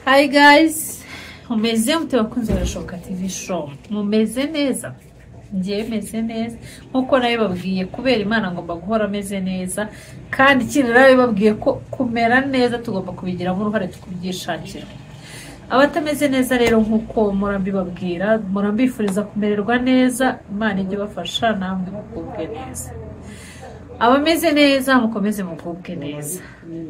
Hi guys, mumeze mute bakunzi Birashoboka TV Show? Mumeze neza? Njyewe meze neza nkuko nabibabwiye, kubera Imana ngomba guhora meze neza, kandi ikindi nabibabwiye ko kumera neza tugomba kubigiramo uruhare tukubyishakira. Abatameze neza rero nkuko murambibabwira, murambifuriza kumererwa neza, Imana ijye ibafasha namwe mugubwe neza. Abameze neza mukomeze mugubwe neza.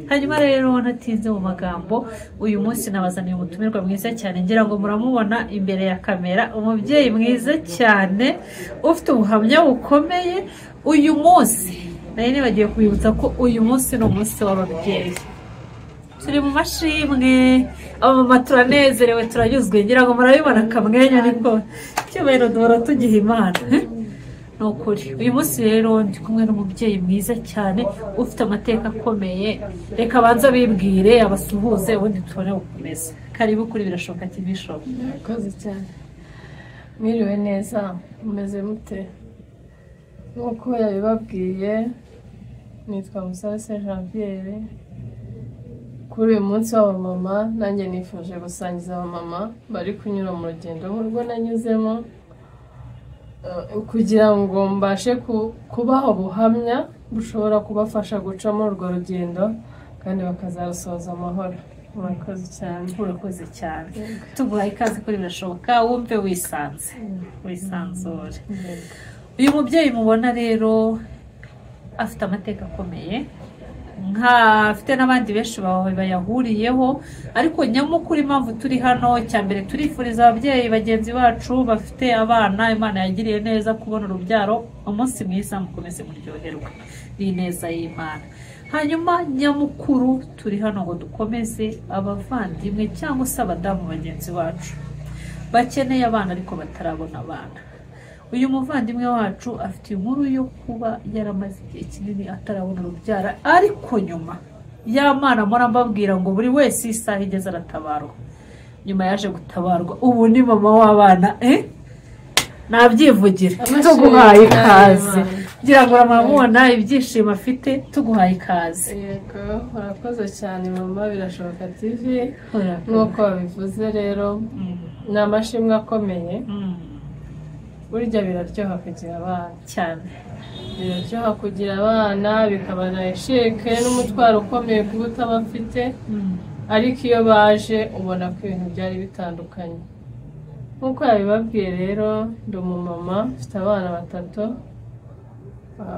Hanyuma rero ntatinze mu magambo, uyu munsi nabazaniye umutumirwa mwiza cyane, ngira ngo muramubona imbere ya kamera, umubyeyi mwiza cyane ufite ubuhamya bukomeye. Uyu munsi nari nibagiwe kubibutsa ko uyu munsi ni umunsi w'ababyeyi. Turi mu mashimwe, abamama turanezerewe, turanyuzwe, ngira ngo murabibona akamwenyu, niko cyubahiro duhora tugiha Imana. Ni ukuri uyu munsi rero ndi kumwe n'umubyeyi mwiza cyane ufite amateka akomeye. Reka abanze abibwire, abasuhuze, ubundi tubone gukomeza. Karibu kuri Birashoboka TV Show. Murakoze cyane, mwiriwe neza, mumeze mute? Nk'uko yabibabwiye, nitwa Musase Janviere. Kuri uyu munsi w'abamama nanjye nifuje gusangiza abamama bari kunyura mu rugendo nk'urwo nanyuzemo, kugira ngo mbashe kubaha ubuhamya bushobora kubafasha guca muri urwo rugendo kandi bakazarusoza amahoro. Murakoze cyane. Urakoze cyane, tuguhaye ikaze kuri Birashoboka, wumve wisanze, wisanzure. Uyu mubyeyi mubona rero afite amateka akomeye, afite n'abandi benshi bayahuriyeho, ariko nyamukuru impamvu turi hano, cya mbere turifuriza ababyeyi bagenzi bacu bafite abana Imana yagiriye neza kubona urubyaro, umunsi mwiza, mukomeze muryoherwe n'ineza y'Imana. Hanyuma nyamukuru turi hano ngo dukomeze abavandimwe cyangwa se abadamu bagenzi bacu bakeneye abana ariko batarabona abana. Uyu muvandimwe wacu afite inkuru yo kuba yaramaze igihe kinini atarabona urubyaro, ariko nyuma y'Amana mbabwira ngo buri wese isaha igeze aratabarwa. Nyuma yaje gutabarwa, ubu ni mama w'abana, nabyivugira. Tuguhaye ikaze, ngira ngo uramubona ibyishimo afite, tuguhaye ikaze. Yego, urakoze cyane mama Birashoboka TV. Nk'uko babivuze rero, ni amashimwe akomeye. Burya biraryoha kugira abana cyane, biraryoha kugira abana, bikaba na esheke n'umutwaro ukomeye kuba utabafite, ariko iyo baje ubona ko ibintu byari bitandukanye. Nk'uko yabibabwiye rero, ndi umumama mfite abana batatu,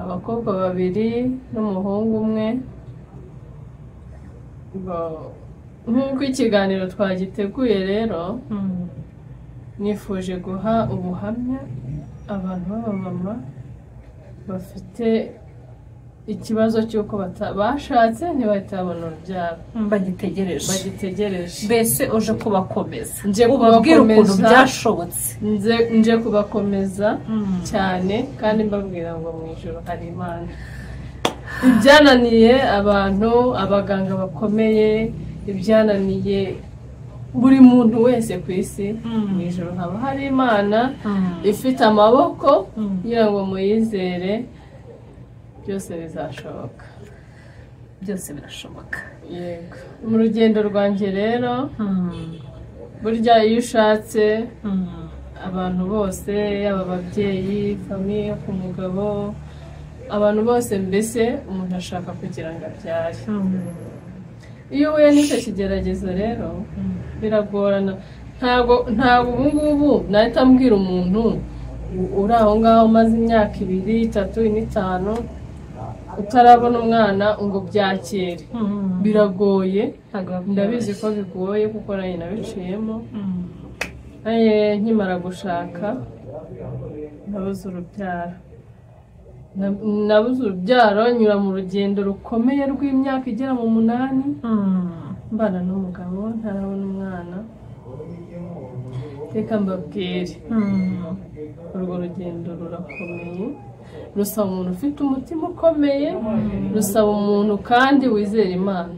abakobwa babiri n'umuhungu umwe. Nk'uko ikiganiro twagiteguye rero, nifuje guha ubuhamya abantu b'abamama bafite ikibazo cy'uko bashatse ntibahita babona urubyaro, bagitegereje. Mbese uje kubakomeza, nje ubabwira ukuntu byashobotse. Nje kubakomeza cyane, kandi mbabwira ngo mu ijoro hari Imana. Ibyananiye abantu, abaganga bakomeye, ibyananiye buri muntu wese ku isi, mu ijoro haba hari Imana ifite amaboko, kugira ngo muyizere byose bizashoboka, byose birashoboka. Yego, mu rugendo rwanjye rero, burya iyo ushatse abantu bose, yaba ababyeyi, famiye ku mugabo, abantu bose, mbese umuntu ashaka kugira ngo abyare. Iyo uhuye n'icyo kigeragezo rero biragorana. Ntabwo ubu ngubu nahita mbwira umuntu uri aho ngaho umaze imyaka 2, 3, 4, 5 utarabona umwana ngo byakire, biragoye. Ndabizi ko bigoye kuko nanjye nabiciyemo. Nkimara gushaka nabuze urubyaro, nabuze urubyaro, nyura mu rugendo rukomeye rw'imyaka igera mu 8, mbana n'umugabo ntarabona umwana. Reka mbabwire, urwo rugendo rurakomeye, rusaba umuntu ufite umutima ukomeye, rusaba umuntu kandi wizera Imana,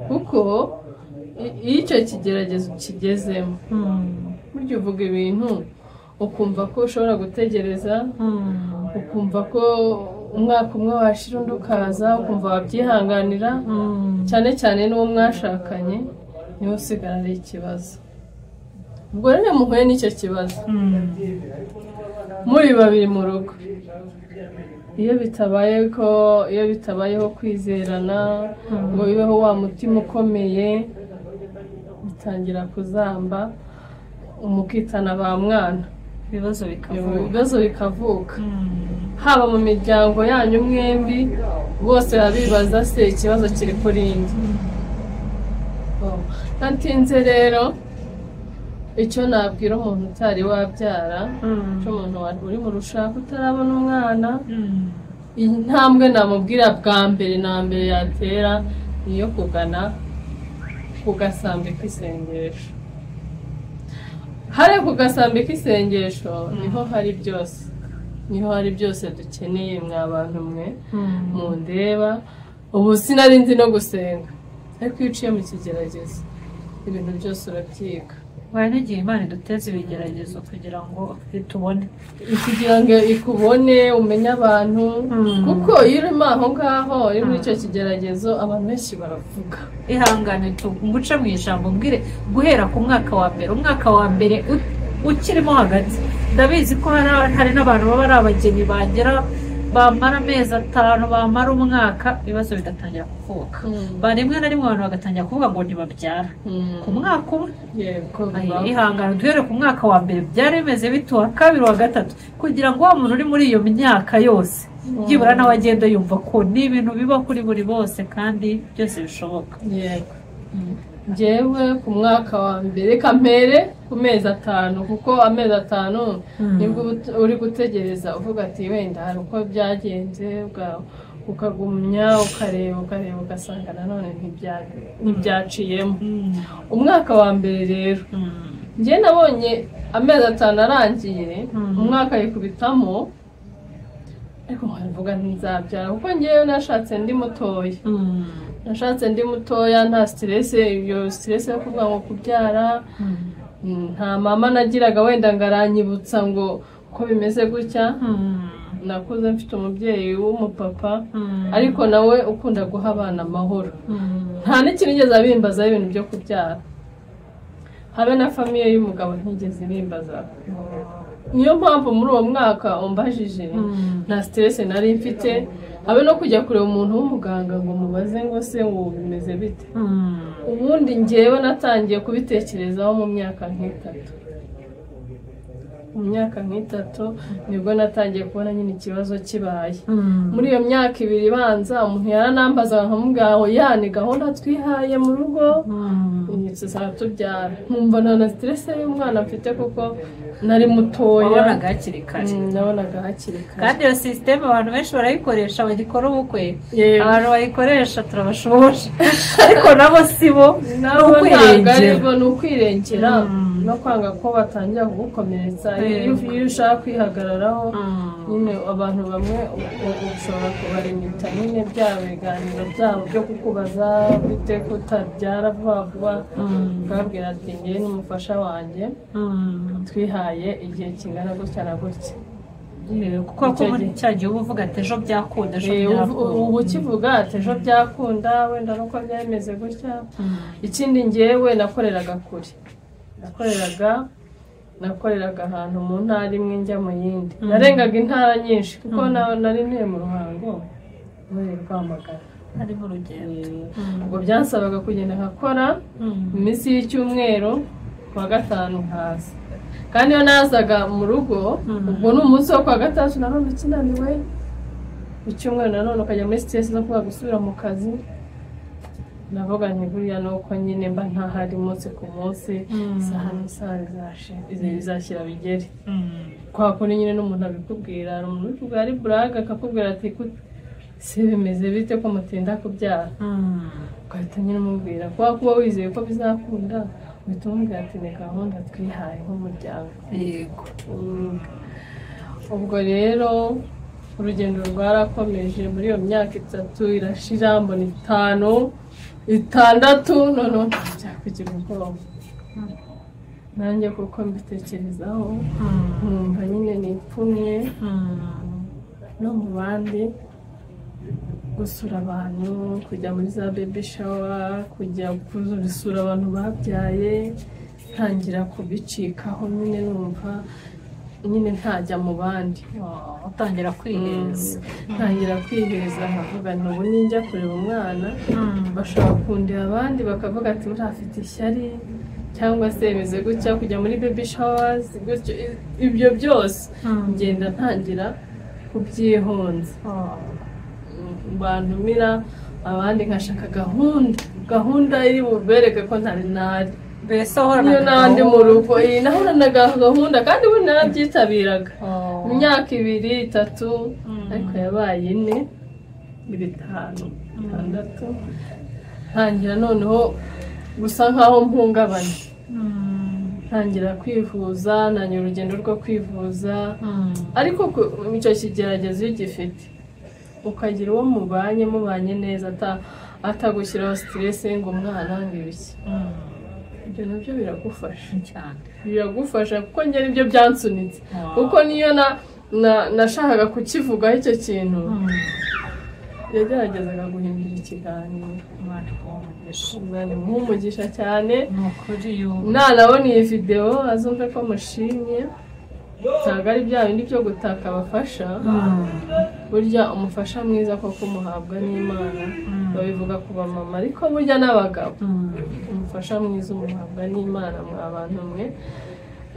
kuko iyo icyo kigeragezo kigezemo, burya uvuga ibintu ukumva ko ushobora gutegereza, ukumva ko umwaka umwe washira undi ukaza, ukumva wabyihanganira, cyane cyane n'uwo mwashakanye. Niwe usigara ari ikibazo. Ubwo rero muhuye n'icyo kibazo muri babiri mu rugo, iyo bitabayeho kwizerana ngo bibeho wa mutima ukomeye, bitangira kuzamba, umukitana ba mwana, ibibazo bikavuka haba mu miryango yanyu mwembi, bose babibaza se ikibazo kiri kuri nde. Ntatinze rero, icyo nabwira umuntu utari wabyara, icyo umuntu uri mu rushako utarabona umwana, intambwe namubwira bwa mbere na mbere yatera ni iyo kugana ku gasambi k'isengesho. Hari ku gasambi k'isengesho niho hari byose, niho hari byose dukeneye mwa bantu mwe mundeba. Ubu sinari nzi no gusenga, ariko iyo uciye mu kigeragezo ibintu byose urabyiga. N'igihe Imana iduteze ibigeragezo kugira ngo itubone, kugira ngo ikubone, umenye abantu, kuko iyo urimo aho ngaho uri muri icyo kigeragezo abantu benshi baravuga. Ihangane nguce mu ijambo mbwire, guhera ku mwaka wa mbere, umwaka wa mbere ukirimo hagati, ndabizi ko hari n'abantu baba ari abageni bagera bamara amezi 5, bamara umwaka, ibibazo bigatangira kuvuka. Rimwe na rimwe abantu bagatangira kuvuga ngo ntibabyara ku mwaka umwe. Ihangane duhere ku mwaka wa mbere byari bimeze bite, uwa kabiri, uwa gatatu, kugira ngo wa muntu uri muri iyo myaka yose byibura nawe agenda yumva ko ni ibintu biba kuri buri bose kandi byose bishoboka. Yego, njyewe ku mwaka wa mbere kampere ku mezi 5, kuko amezi 5 nibwo uri gutegereza uvuga ati wenda hari uko byagenze, ukagumya ukareba ukareba ugasanga nanone ntibyaciyemo. Umwaka wa mbere rero njye nabonye amezi 5 arangiye, umwaka yikubitamo, ariko nkavuga ntizabyara kuko njyewe nashatse ndi mutoya. Nashatse ndi mutoya, nta stress, iyo stress yo kuvuga ngo kubyara, nta mama nagiraga wenda ngaranyibutsa ngo ko bimeze gutya. Nakuze mfite umubyeyi w'umupapa, ariko nawe ukunda guha abana amahoro, nta n'ikintu nigeze abimbazaho ibintu byo kubyara, habe na famiye y'umugabo ntigeze ibimbaza. Niyo mpamvu muri uwo mwaka umbajije nta stress nari mfite, habe no kujya kureba umuntu w'umuganga ngo mubaze ngo se ngo bimeze bite. Ubundi njyewe natangiye kubitekerezaho mu myaka nk'itatu. Mu myaka nk'itatu nibwo natangiye kubona nyine ikibazo kibaye. Muri iyo myaka 2 ibanza umuntu yaranambazaga nkamubwira ngo ya ni gahunda twihaye mu rugo, tuzabyara. Nkumva nta na stress y'umwana mfite kuko nari mutoya. Wabonaga hakiri kare. Nabonaga hakiri kare. Kandi iyo system abantu benshi barayikoresha bagikora ubukwe, abantu bayikoresha turabashoboje, ariko nabo sibo, ni ukwirengera no kwanga ko batangira kugukomeretsa. Iyo ushaka kwihagararaho nyine abantu bamwe ushobora kubarimita nyine bya biganiro byabo byo kukubaza bite kutabyara vuba vuba, ukababwira ati njye n'umufasha wanjye twihaye igihe kingana gutya na gutya. Kuko muri cya gihe uba uvuga ati ejo byakunda, ejo byakunda, ubu ukivuga ati ejo byakunda wenda nuko byameze gutya. Ikindi njyewe nakoreraga kure, nakoreraga ahantu mu ntara imwe njya mu yindi, narengaga intara nyinshi kuko nari ntuye mu Ruhango muri Rwamagana, ari mu rugendo. Ubwo byansabaga kugenda nkakora iminsi y'icyumweru, kuwa gatanu nkaza, kandi iyo nazaga mu rugo ubwo ni umunsi wo kuwa gatanu nanone ukinaniwe, icyumweru nanone ukajya muri stress zo kuba gusubira mu kazi. Navuga nti buriya nuko nyine mba ntahari umunsi ku munsi, isaha n'isaha bizashyira bigere. Kwa kundi nyine n'umuntu abikubwira, hari umuntu ubikubwira ari buraga akakubwira ati se bimeze bite ko mutinda kubyara, ugahita nyine umubwira kuba kuba wizeye ko bizakunda, uhita umubwira ati ni gahunda twihaye nk'umuryango. Yego. Ubwo rero urugendo rwarakomeje muri iyo myaka 3 irashira, mbona 5, 6, noneho kugira ubwoba nanjye kuko mbitekerezaho nkumva nyine nipfumye no mu bandi. Gusura abantu, kujya muri za baby shower, kujya gusura abantu babyaye, ntangira kubicikaho nyine, numva nyine ntajya mu bandi. Utangira kwiheza. Ntangira kwiheza, nkavuga nti ubu ninjya kureba umwana bashobora kundeba abandi bakavuga ati uriya afite ishyari, cyangwa se bimeze gutya, kujya muri baby showers gutyo, ibyo byose ngenda ntangira kubyihunza. Bantumira abandi nkashaka gahunda iri bubereke ko ntari nari mbese wahoranaga niyo n'andi mu rugo. Nahoranaga gahunda kandi ubu narabyitabiraga imyaka 2, 3, ariko yabaye 4, 5, 6, ntangira noneho gusa nkaho mpungabana, ntangira kwivuza, ntangira urugendo rwo kwivuza. Ariko icyo kigeragezo iyo ugifite ukagira uwo mubanye mubanye neza, atagushyiraho stress ngo umwana ngo ibiki, ibyo nabyo biragufasha cyane, biragufasha kuko njye nibyo byansunitse, kuko niyo nashakaga kukivugaho icyo kintu yageragezaga guhindura ikiganiro. Imana imuhe umugisha cyane. Nanabona iyi videwo azumve ko mushimye, ntabwo ari bya bindi byo gutaka abafasha. Burya umufasha mwiza koko umuhabwa n'Imana, babivuga ku bamama ariko burya n'abagabo, umufasha mwiza umuhabwa n'Imana. Mwa bantu mwe,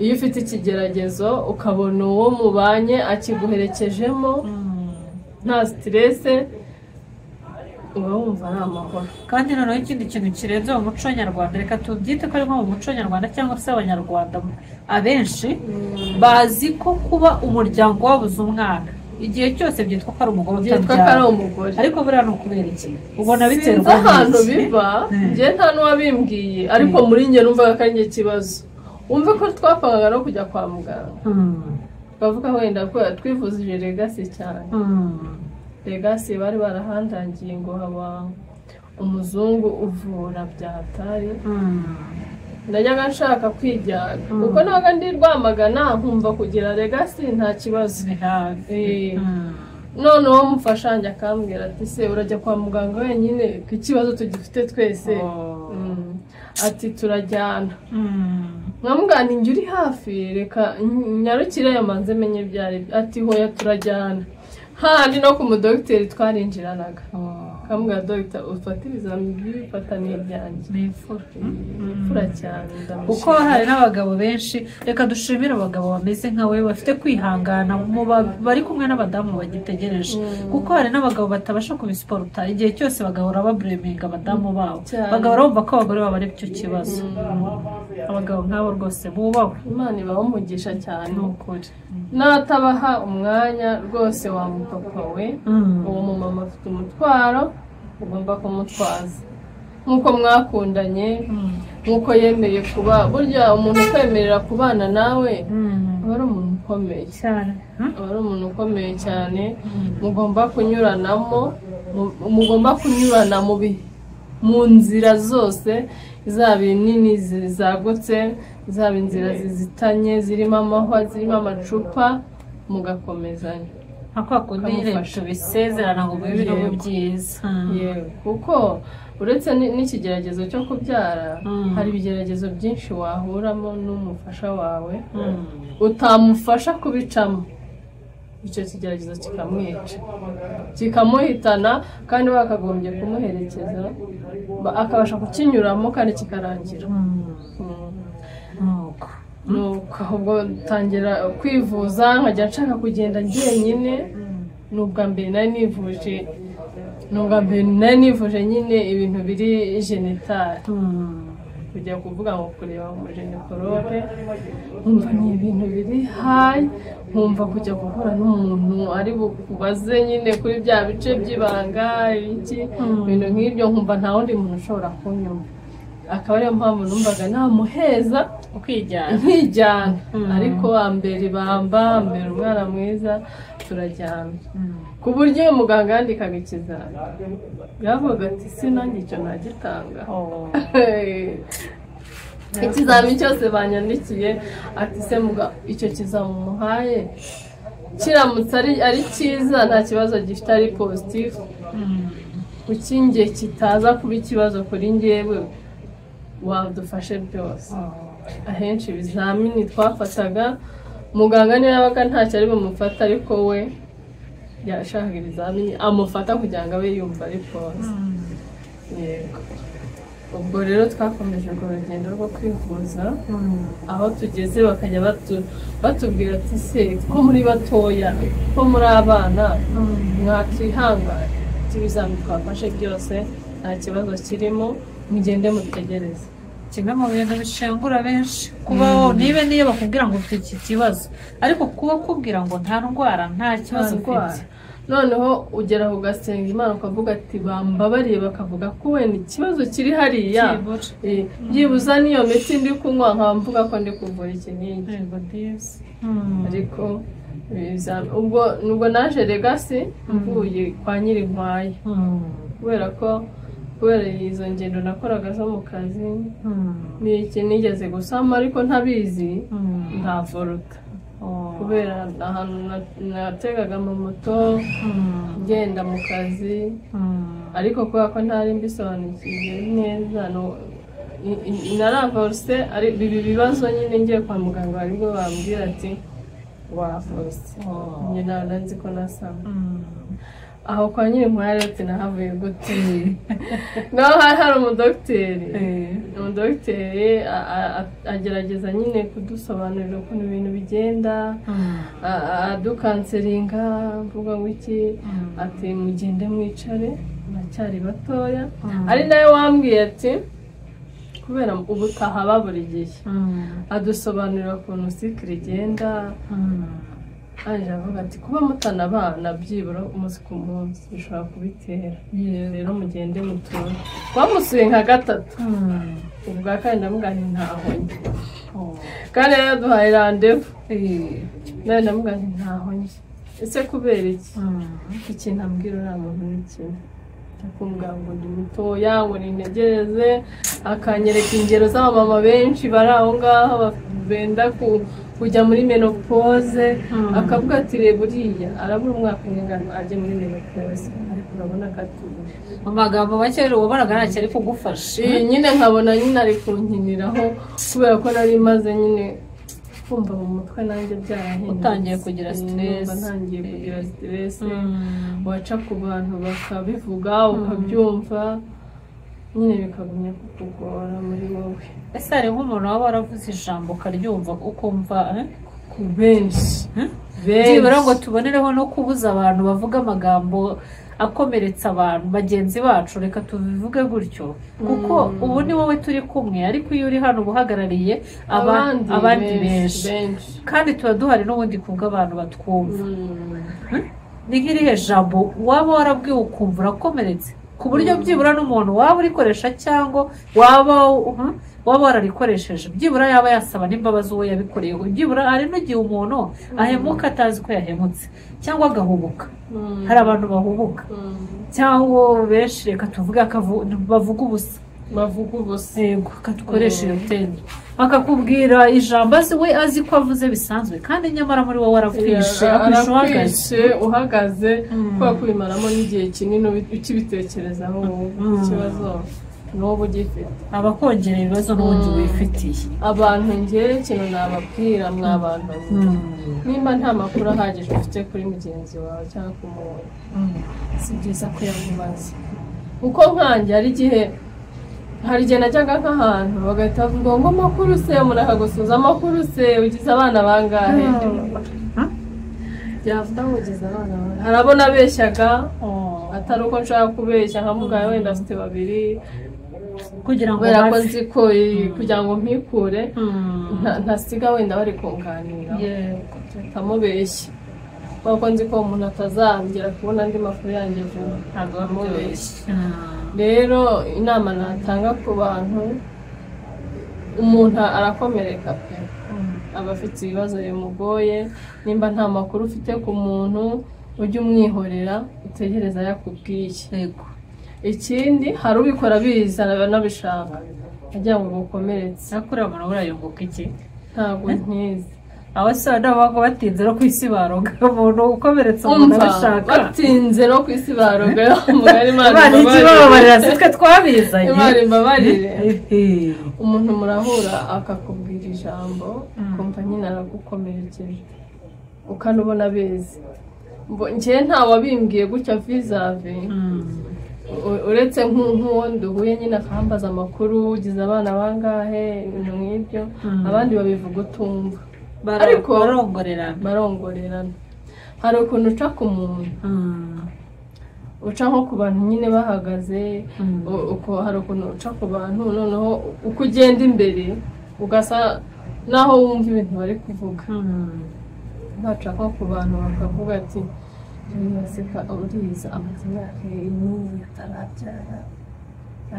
iyo ufite ikigeragezo ukabona uwo mubanye akiguherekejemo nta stress, uba wumva ari amahoro. Kandi noneho ikindi kintu kirenze mu muco nyarwanda, reka tubyite ko ari nko mu muco nyarwanda cyangwa se abanyarwanda abenshi bazi ko kuba umuryango wabuze umwana igihe cyose byitwa ko ari umugore utabyara, ariko buriya ni ukubera iki? Ubona biterwa ahantu biva, njye nta n'uwabimbwiye, ariko muri njye numvaga ko ari njye kibazo. Wumve ko twapangaga no kujya kwa muganga, bavuga wenda ko twivuzije Legacy cyane. Legacy bari barahandangiye ngo haba umuzungu uvura byatari, najyaga nshaka kwijyana kuko nabaga ndi Rwamagana, nkumva kugira Legacy nta kibazo. Noneho umufasha akambwira ati se urajya kwa muganga wenyine ko ikibazo tugifite twese, ati turajyana. Nkamubwira njye uri hafi, reka nyarukire manze menye byari, ati hoya turajyana. Handi no ku mudogiteri twarinjiranaga, kamubwira dogita ufate ibizami bifata n'ibyanjye. Ni imfura cyane, kuko hari n'abagabo benshi. Reka dushimire abagabo bameze nka we bafite kwihangana bari kumwe n'abadamu bagitegereje, kuko hari n'abagabo batabasha kubisiporuta igihe cyose bagahora babreminga abadamu babo, bagahora bumva ko abagore babo ari cyo kibazo. Abagabo nk'abo rwose bubahwe, Imana ibahe umugisha cyane, ni ukuri. Natabaha umwanya rwose wa mupapa we, uwo mumama afite umutwaro ugomba kumutwaza nk'uko mwakundanye, nk'uko yemeye kuba. Burya umuntu ukwemerera kubana nawe aba ari umuntu ukomeye cyane, aba ari umuntu ukomeye cyane. Mugomba kunyuranamo, mugomba kunyurana mu nzira zose, zaba inini zagutse, zaba inzira zizitanye zirimo amahwa, zirimo amacupa, mugakomezanya. Nka kundi nyine tubisezerana ngo bibe no byiza. Yego, kuko uretse n'ikigeragezo cyo kubyara, hari ibigeragezo byinshi wahuramo n'umufasha wawe utamufasha kubicamo, icyo kigeragezo kikamwica, kikamuhitana, kandi bakagombye kumuherekeza akabasha kukinyuramo kandi kikarangira. Nuko ahubwo ntangira kwivuza, nkajya nshaka kugenda njyenyine. Ni ubwa mbere nari nivuje, ni ubwa mbere nari nivuje nyine ibintu biri genitali, kujya kuvuga ngo kureba umujenekologe, nkumva ni ibintu biri hayi, nkumva kujya guhura n'umuntu ari bukubaze nyine kuri bya bice by'ibanga ibiki, ibintu nk'ibyo, nkumva nta wundi muntu ushobora kunyumva. Akaba ariyo mpamvu numvaga namuheza nkijyana, ariko ambera ibamba, ambera umwana mwiza, turajyana. Ku buryo uyu muganga yandikaga ikizami yavuga ati sinanjye icyo nagitanga. Ikizami cyose banyandikiye ati se muga icyo kizami umuhaye kiramutse ari cyiza nta kibazo gifite, ari positif, Kuki njye kitaza kuba ikibazo kuri njyewe, wadufashe byose. Ahenshi ibizamini twafataga muganga niyo yabaga ntacyo ari bumufata, ariko we yashakaga ibizamini amufata kugira ngo abe yumva ari pose. Yego, ubwo rero twakomeje urwo rugendo rwo kwivuza, aho tugeze bakajya batubwira ati se ko muri batoya, ko muri abana, mwakihangana, ibizamini twafashe byose nta kibazo kirimo, mugende mutegereze. Kimwe mu bintu bishengura benshi kubaho, niba niyo bakubwira ngo ufite iki kibazo, ariko kuba kubwira ngo nta ndwara, nta kibazo ufite. Noneho ugera ugasenga Imana ukavuga ati bambabariye, bakavuga ko wenda ikibazo kiri hariya, byibuza n'iyo miti ndi kunywa nkaba mvuga ko ndi kuvura iki n'iki. Ariko ubwo naje Legacy mvuye kwa Nyirinkwaya, kubera ko kubera izo ngendo nakoraga zo mu kazi n'iki nigeze gusama ariko ntabizi, ntavuruta kubera ahantu nategaga mu moto ngenda mu kazi, ariko kubera ko ntari mbisobanukiwe neza naravorse. Ibi bibazo nyine ngiye kwa muganga aribwo bambwira ati wavorse, njye ntabwo nzi ko nasama. Aho kwa Nyirinkwaya rero nahavuye gute? Naho hari hari umudogiteri, agerageza nyine kudusobanurira ukuntu ibintu bigenda, adukanseringa mvuga ngo iki, ati mugende mwicare muracyari batoya. Ari nawe wambwiye ati kubera ubutaha buri gihe, adusobanurira ukuntu sikiri igenda. Aje avuga ati kuba mutana abana byibura umunsi ku munsi bishobora kubitera, rero mugende muture. Twamusuye nka gatatu, ubwa kandi ndamubwira nti ntaho njye, kandi rero yaduhaye randevu, nawe ndamubwira nti ntaho njye. Ese kubera iki? Ikintu ambwira uriya muntu ni kimwe, akumbwira ngo ndi mutoya, ngo nintegereze, akanyereka ingero z'abamama benshi bari aho ngaho benda kujya muri menopause, akavuga ati reba uriya arabura umwaka umwe ngo ajye muri menopause, ariko urabona ko atuje. Mu magambo make wabonaga ntacyo ari kugufasha. Nyine nkabona nyine ari kunkiniraho, kubera ko nari maze nyine kumva mu mutwe nanjye byarahindutse, utangiye kugira stress, ntangiye kugira stress, waca ku bantu bakabivuga ukabyumva nyine bikagumya kukugora muri wowe. Ese hari nk'umuntu waba waravuze ijambo ukaryumva ukumva ku benshi byibura ngo tubonereho no kubuza abantu bavuga amagambo akomeretsa abantu bagenzi bacu, reka tubivuge gutyo, kuko ubu ni wowe turi kumwe, ariko iyo uri hano uhagarariye abandi benshi, kandi tuba duhari n'ubundi kubw'abantu batwumva. Ni nk'irihe jambo waba warabwiwe ukumva urakomeretse ku buryo byibura n'umuntu waba urikoresha cyangwa waba wararikoresheje byibura yaba yasaba n'imbabazi uwo yabikoreye, byibura hari n'igihe umuntu ahemuka atazi ko yahemutse cyangwa agahubuka. Hari abantu bahubuka cyangwa benshi reka tuvuge bavuga ubusa, yego katukoresha iyo tendo, akakubwira ijambo azi we azi ko avuze bisanzwe, kandi nyamara muri wowe arakwishe, akwishe uhagaze kubera kubimaramo n'igihe kinini ukibitekerezaho ikibazo n'ubu ugifite, abakongera ibibazo n'ubundi wifitiye. Abantu ngewe ikintu nababwira mwabantu, nimba nta makuru ahagije ufite kuri mugenzi wawe cyangwa ku muntu, si byiza kuyamubaza, kuko nkanjye hari igihe najyaga nk'ahantu bagahita bavuga ngo amakuru se, umuntu akagusuza amakuru se, ugize abana bangahe? Yavuga ngo ugize abana bangahe? Hari abo nabeshyaga atari uko nshaka kubeshya, nkamugaye wenda afite babiri, kugira ngo nzi ko kugira ngo mpikure ntasiga wenda bari kunganira, ntamubeshya kuko nzi ko umuntu atazongera kubona andi makuru yanjye vuba, ntabwo amubeshya. Rero inama natanga ku bantu, umuntu arakomereka pe, aba afite ibibazo bimugoye, nimba nta makuru ufite ku muntu ujye umwihorera utegereza yakubwiye. Ikindi hari ubikora abizi anabishaka agira ngo gukomeretse. Ariko uriya muntu burayunguka iki? Ntabwo nkizi. Abasore n'abahungu batinze no ku isi baroga, umuntu ukomeretse umuntu abishaka batinze no ku isi baroga. Umugari Imana ijye ibababarira, si twe twabizanye. Imana imbabarire. Umuntu murahura akakubwira ijambo ukumva nyine aragukomerekeje, ukanubona abizi. Njye nta wabimbwiye gutya vis-a-vis, uretse nk'uwo duhuye nyine akambaza amakuru, ugize abana bangahe, ibintu nk'ibyo. Abandi babivuga utumva, ariko barongorerana. Hari ukuntu uca ku muntu, uca nko ku bantu nyine bahagaze, hari ukuntu uca ku bantu noneho uko ugenda imbere ugasa naho wumva ibintu bari kuvuga. Baca nko ku bantu bakavuga ati uriza amaze imyaka n'iyi atarabyara,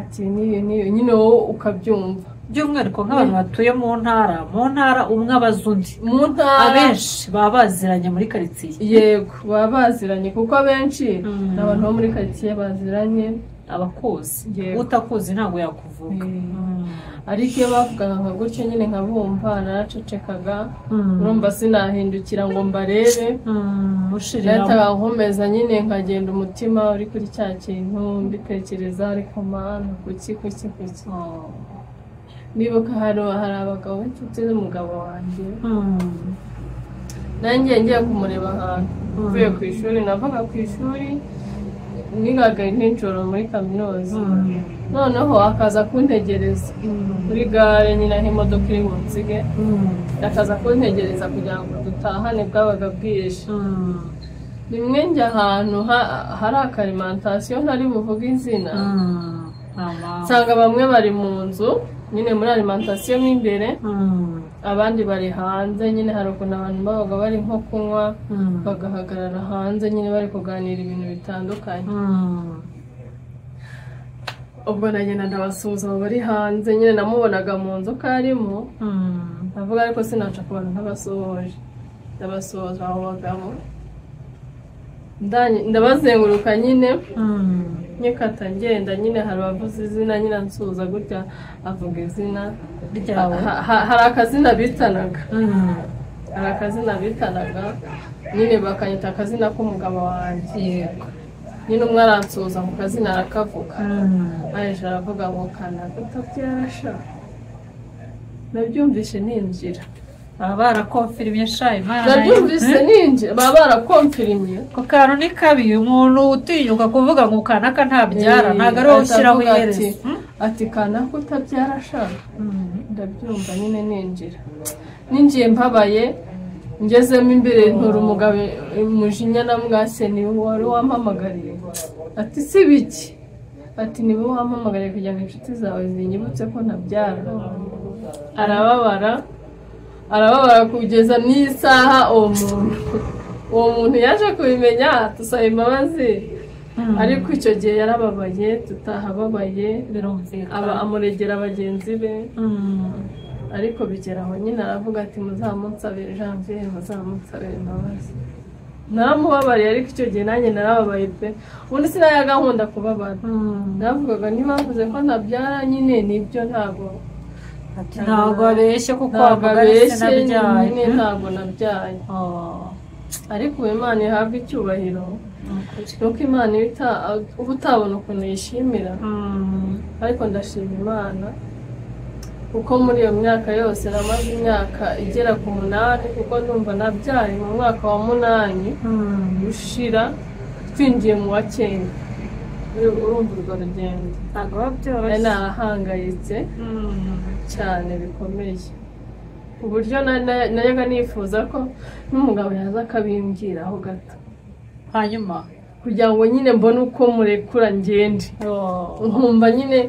ati n'iyo n'iyo, nyine wowe ukabyumva. By'umwihariko nk'abantu batuye mu ntara umwe abaza undi mu ntara, abenshi baba baziranye muri karitsiye. Yego, baba baziranye kuko abenshi ni abantu bo muri karitsiye baziranye, abakuzi, utakuzi ntabwo yakuvuga. Ariko iyo bavugaga nka gutyo nyine nkabumva, naracecekaga, urumva sinahindukira ngo mbarebe, nahitaga nkomeza nyine nkagenda umutima uri kuri cya kintu mbitekereza, ariko mana kuki kuki kuki. Nibuka hari abagabo b'inshuti z'umugabo wanjye, nanjye ngiye kumureba ahantu mvuye ku ishuri, navaga ku ishuri nigaga nijoro muri kaminuza, noneho akaza kuntegereza kuri gare nyine aho imodoka iri bunsige, akaza kuntegereza kugira ngo dutahane, bwabaga bwije. Rimwe njya ahantu hari akarimantasiyo ntari buvuge izina, nsanga bamwe bari mu nzu nyine muri alimantasiyo mo imbere, abandi bari hanze nyine. Hari ukuntu abantu babaga bari nko kunywa bagahagarara hanze nyine bari kuganira ibintu bitandukanye. Ubwo nagenda ndabasuhuza abo bari hanze nyine, namubonaga mu nzu ko arimo, ndavuga ariko sinaca ku bantu ntabasuhuje. Ndabasuhuza abo bagabo, ndabazenguruka nyine nyikata ngenda nyine, hari abavuze izina nyine ansuhuza gutya avuga izina ryawe. Hari akazina bitanaga, hari akazina bitanaga nyine bakanyita akazina k'umugabo wanjye. Yego nyine umwe aransuhuza ku kazina arakavuga, aje aravuga ngo kanaka utabyara sha. Nabyumvise ninjira, baba barakomfirimye sha, Imana nabyumvise ninjira, baba barakomfirimye. Ko kantu ni kabi, umuntu utinyuka kuvuga ngo kanaka ntabyara ntabwo ari wowe ushyiraho iherezo. Ati kanaka utabyara sha, ndabyumva nyine ninjira. Ninjiye mpabaye, ngezemo imbere ntura umugabo umujinya na mwase, ni wari wampamagariye. Ati si biki, ati ni wowe wampamagariye kugira ngo inshuti zawe zinyibutse ko ntabyara. Arababara, arababara kugeza n'isaha. Uwo muntu yaje kubimenya tusaba imbabazi, ariko icyo gihe yarababaye, tutahababaye, aba amuregera bagenzi be. Ariko bigera aho nyine aravuga ati muzamunsabire Janvier, muzamunsabire imbabazi. Naramubabariye, ariko icyo gihe nanjye narababaye pe. Ubundi sinayaga nkunda kubabara, navugaga niba bavuze ko ntabyara nyine nibyo, ntabwo abeshye kuko abeshye nyine ntabwo nabyaye. Ariko ubu Imana ihabwa icyubahiro, nuko Imana uba utabona ukuntu yishimira, ariko ndashima Imana kuko muri iyo myaka yose namaze imyaka igera ku 8, kuko ndumva nabyaye mu mwaka wa 8 ushira twinjiye mu wa 9. Urumva urwo rugendo ntabwo biba byoroshye, narahangayitse cyane bikomeye, ku buryo najyaga nifuza ko n'umugabo yaza akabimbwiraho gato, hanyuma kugira ngo nyine mbone uko murekura ngende. Nkumva nyine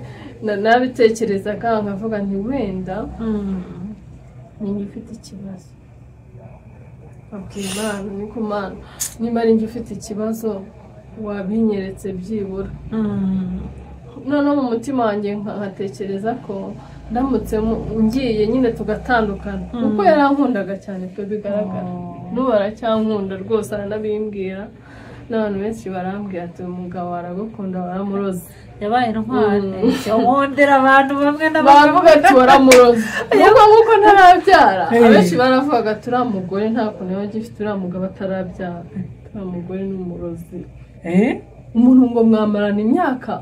nabitekerezaga nkavuga nti wenda ninjye ufite ikibazo, abwira Imana ni ku Mana, niba ari njye ufite ikibazo wabinyeretse byibura. Noneho mu mutima wanjye nkatekereza ko ndamutse ngiye nyine tugatandukana, kuko yarankundaga cyane pe bigaragara, n'ubu aracyankunda rwose aranabimbwira. N'abantu benshi barambwira ati umugabo aragukunda waramuroze. Yabaye intwari. Nkundira abantu bamwe na bamwe baravuga ati waramuroze. Nkuko ntarabyara, abenshi baravugaga ati uriya mugore nta kuntu yaba agifite uriya mugabo atarabyara, uriya mugore ni umurozi. Umuntu ngo mwamarana imyaka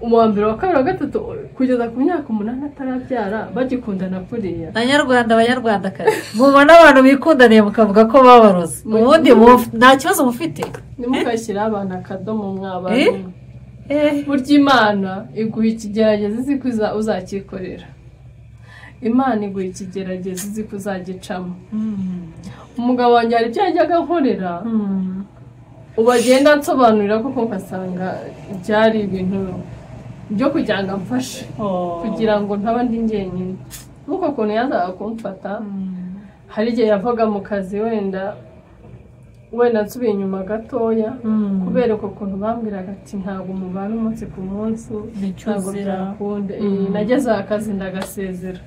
uwa mbere, wa kabiri, wa gatatu, kugeza ku myaka 8 atarabyara, bagikundana kuriya. Banyarwanda, banyarwandakazi, mubona abantu bikundaniye mukavuga ko babaroze, ubundi nta kibazo mufite. Ntimukashyire abana akadomo mw'abantu. Burya Imana iguha ikigeragezo izi ko uzakikorera. Imana iguha ikigeragezo izi ko uzagicamo. Umugabo wanjye hari ibyo yajyaga ankorera, ubu agenda ansobanurira koko ngasanga byari ibintu byo kugira ngo amfashe, kugira ngo ntaba ndi njyenyine. Nk'uko ukuntu yazaga kumfata, hari igihe yavaga mu kazi wenda nsubiye inyuma gatoya, kubera uko kuntu bambwiraga ati ntabwo mubana umunsi ku munsi, ntabwo byakunda. Nageze akazi ndagasezera,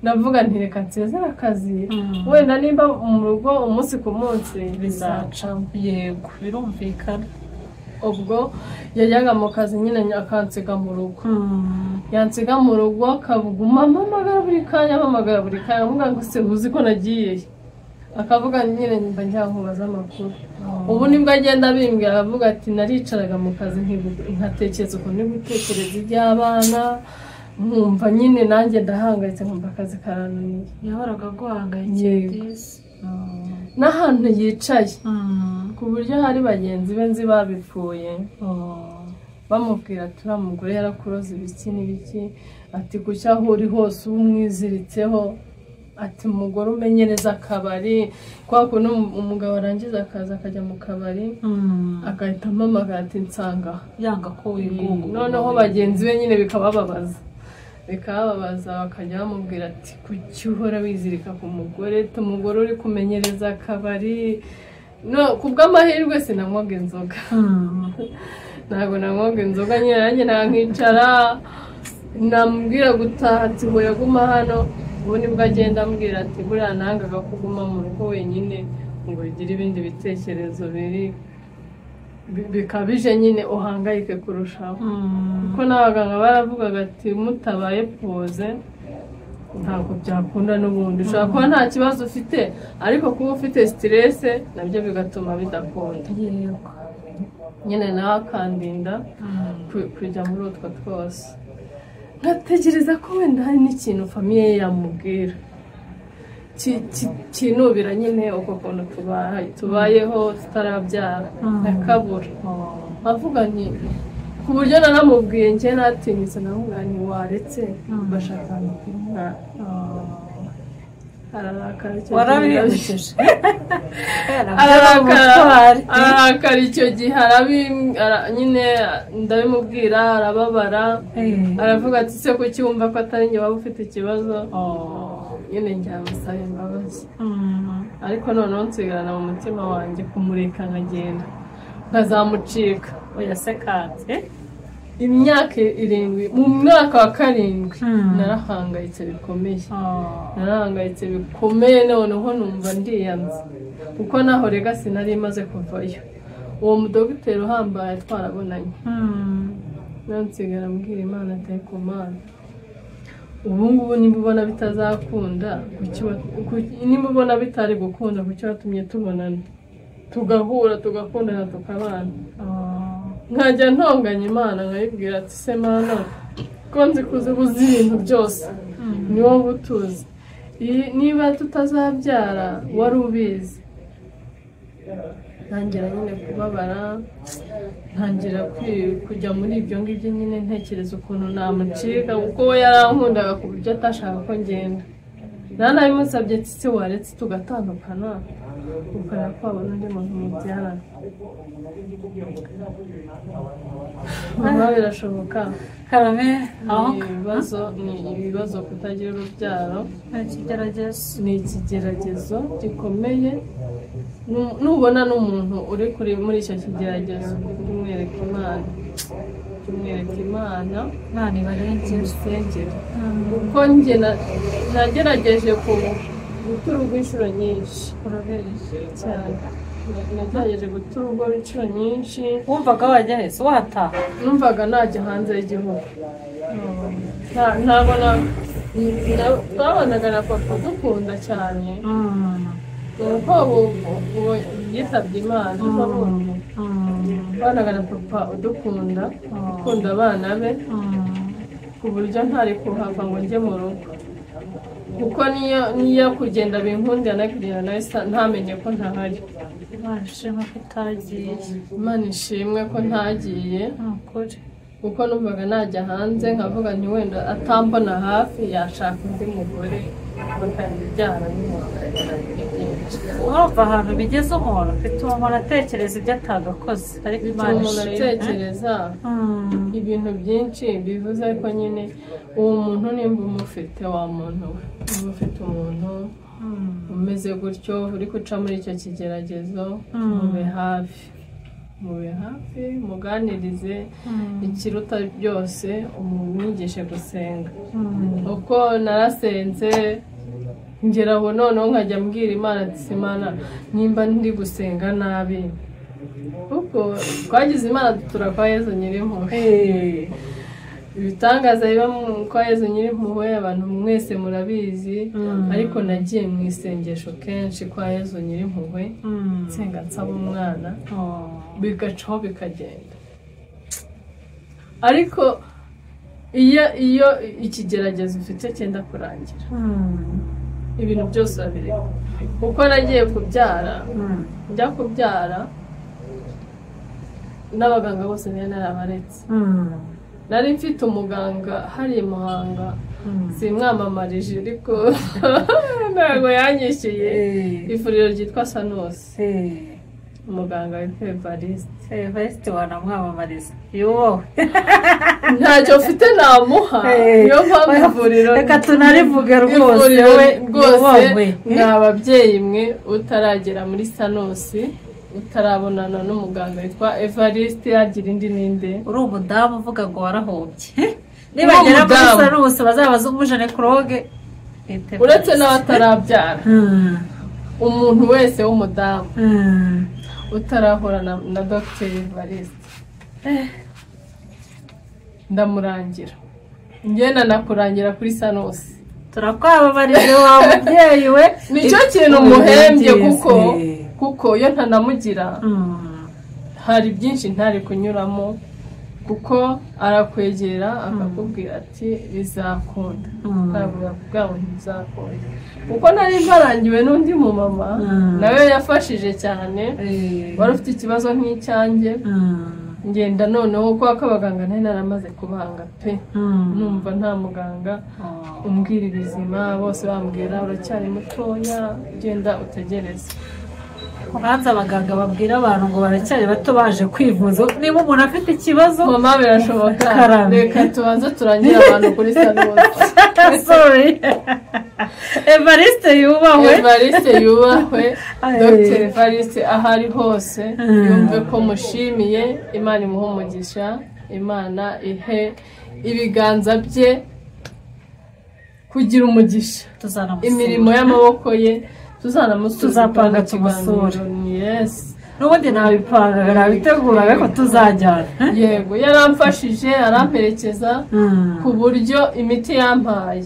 ndavuga nti reka nsezere akazi, wenda nimba mu rugo umunsi ku munsi bizacamo. Yego, birumvikana. Ubwo yajyaga mu kazi nyine akansiga mu rugo, yansiga mu rugo akaguma ampamagara buri kanya, ampamagara buri kanya, avuga ngo se uzi ko nagiye, akavuga nyine mba njya nkubaza amakuru. Ubu nibwo agenda abimbwira, avuga ati naricaraga mu kazi nkatekereza ukuntu ndi gutekereza iby'abana, nkumva nyine nanjye ndahangayitse, nkumva akazi karananiye. Yahoraga aguhangayikiye disi. N'ahantu yicaye ku buryo hari bagenzi be nzi babipfuye, bamubwira ati uriya mugore yarakuroze ibiki n'ibiki, ati kuki aho uri hose uba umwiziritseho, ati umugore umenyereza akabari, kwa kuntu umugabo arangiza akaza akajya mu kabari agahita ampamagara ati nsanga, yanga ko wigunga. Noneho bagenzi be nyine bikabababaza, bakajya bamubwira ati kuki uhora wizirika ku mugore, umugore uri kumenyereza akabari. No ku bw'amahirwe sinanywaga inzoga, ntabwo nanywaga inzoga nyine, nanjye nkicara namubwira gutaha ati hoya guma hano. Ubu nibwo agenda ambwira ati buriya nangaga kuguma mu rugo wenyine ngo ugire ibindi bitekerezo biri bikabije nyine uhangayike kurushaho. Kuko n'abaganga baravugaga ati mutabaye poze ntabwo byakunda n'ubundi, ushobora kuba nta kibazo ufite ariko kuba ufite siterese nabyo bigatuma bidakunda. Nyine nawe akandinda kujya muri utwo twose. Nkatekereza ko wenda hari n'ikintu famiye ye yamubwira kinubira nyine uko kuntu tubayeho tutarabyara, akabura. Avuga nti ku buryo naramubwiye njye natinyutse, namubwira nti waretse bashaka umwana. Ararakara icyo arakara icyo gihe, nyine ndabimubwira arababara, aravuga ati se kuki wumva ko atari njye waba ufite ikibazo, nyine njyamusaba imbabazi. Ariko noneho nsigarana mu mutima wanjye kumureka nkagenda nkazamucika. Oya se kandi imyaka 7, mu mwaka wa 7 narahangayitse bikomeye, narahangayitse bikomeye. Noneho numva ndiyanze kuko naho rega sinari maze kuvayo. Uwo mudogiteri uhambaye twarabonanye, nsigara mbwira Imana ati ku Mana, ubu ngubu nimba ubona bitazakunda, nimba ubona bitari gukunda, kuki watumye tubonana tugahura tugakundana tukabana? Nkajya ntonganya Imana nkayibwira ati se Mana, ko nzi kuzibuza ibintu byose ni wowe utuzi, niba tutazabyara wari ubizi. Ntangira nyine kubabara, ntangira kujya muri ibyo ngibyo nyine, ntekereza ukuntu namucika, kuko we yarankundaga ku buryo atashaka ko ngenda. Nanabimusabye ati se waretse tugatandukana ukareba ko wabona undi muntu mubyarana. Mama birashoboka. Ibibazo ni ibibazo, kutagira urubyaro ni ikigeragezo gikomeye. Nubona n'umuntu uri kuri muri icyo kigeragezo, umwereka Imana, umwereka Imana, Imana ibarengere, umusengere. Kuko njye nagerageje gutura inshuro nyinshi, urabizi cyane. Nagerageje guta urugo inshuro nyinshi. Wumvaga wajya hese wataha? Numvaga najya hanze y'igihugu. Ntabwo twabanaga na papa dukunda cyane, nuko ubu yitabye Imana. Twabanaga na papa udukunda, ukunda abana be, ku buryo ntari kuhava ngo njye mu rugo, kuko niyo kugenda binkundira nawe kugenda nawe ntamenye ko ntahari. Imana ishimwe ko utagiye. Imana ishimwe ko ntagiye, Ni ukuri. kuko numvaga najya hanze nkavuga nti wenda atambona hafi yashaka undi mugore bakabyara nyuma. Urumva ahantu bigeze umuntu bituma umuntu atekereza ibyo atagakoze, ariko Bituma Imana umuntu ishimwe. atekereza ibintu byinshi. Bivuze ko nyine uwo muntu nimba umufite, wa muntu we, niba ufite umuntu umeze gutyo uri guca muri icyo kigeragezo, mube hafi, mube hafi, muganirize. Ikiruta byose, umwigishe gusenga, kuko narasenze ngera aho noneho nkajya mbwira Imana ati: "Imana, nimba ndi gusenga nabi," kuko twagize Imana dutura kwa Yezu Nyirimpuhwe. Ibitangaza biba kwa Yezu Nyirimpuhwe abantu mwese murabizi. Ariko nagiye mu isengesho kenshi kwa Yezu Nyirimpuhwe, nsenga nsaba umwana, bigacaho bikagenda. Ariko iyo ikigeragezo ufite cyenda kurangira, ibintu byose urabireka. Kuko nagiye kubyara, njya kubyara n'abaganga bose nari narabaretse. Nari mfite umuganga hari i Muhanga, simwamamarije ariko ntabwo yanyishyuye, ivuriro ryitwa Sanusi, umuganga witwa Evariste. Evariste wanamwamamariza, yubahwe. Ntacyo mfite namuha, niyo mpamvu ivuriro Reka tunarivuge rwose. Ivuriro We rwose, yubahwe. ni ababyeyi mwe utaragera muri Sanusi utarabonana n'umuganga witwa Evariste, yagira indi n'indi. Uri umudamu uvuga ngo warahombye, nibagera muri Umudamu. Sanusi bazabaze umugynécologue. Uretse n'abatarabyara, umuntu wese w'umudamu utarahura na Dogiteri Evariste, ndamurangira, ngenda nakurangira kuri Sanusi. Turakwamamarije wa mubyeyi we. Nicyo kintu muhembye, kuko iyo ntanamugira hari byinshi ntari kunyuramo, kuko arakwegera akakubwira ati: "Bizakunda." Ntabwo yakubwira ngo ntibizakunda, kuko nari mparangiwe n'undi mumama nawe yafashije cyane, wari ufite ikibazo nk'icyanjye. Ngenda noneho kubera ko abaganga nari naramaze kubanga pe, numva nta muganga umbwira ibizima, bose bambwira: "Uracyari mutoya, genda utegereze." Ubanza abaganga babwira abantu ngo baracyari bato baje kwivuza, niba umuntu afite ikibazo. Mama, birashoboka. Karame. Reka tubanze turangire abantu kuri Sanusi. Sorry, Evariste yubahwe. Evariste yubahwe. Ay. Dr Evariste aho ari hose yumve ko mushimiye. Imana imuhe umugisha, Imana ihe ibiganza bye kugira umugisha, Tuzanamusura. imirimo y'amaboko ye. Tuzanamusura. Tuzapanga mu kiganiro. tumusure. Yes. N'ubundi nabipangaga, nabiteguraga ko tuzajyana. Yego, yaramfashije, aramperekeza, ku buryo imiti yampaye,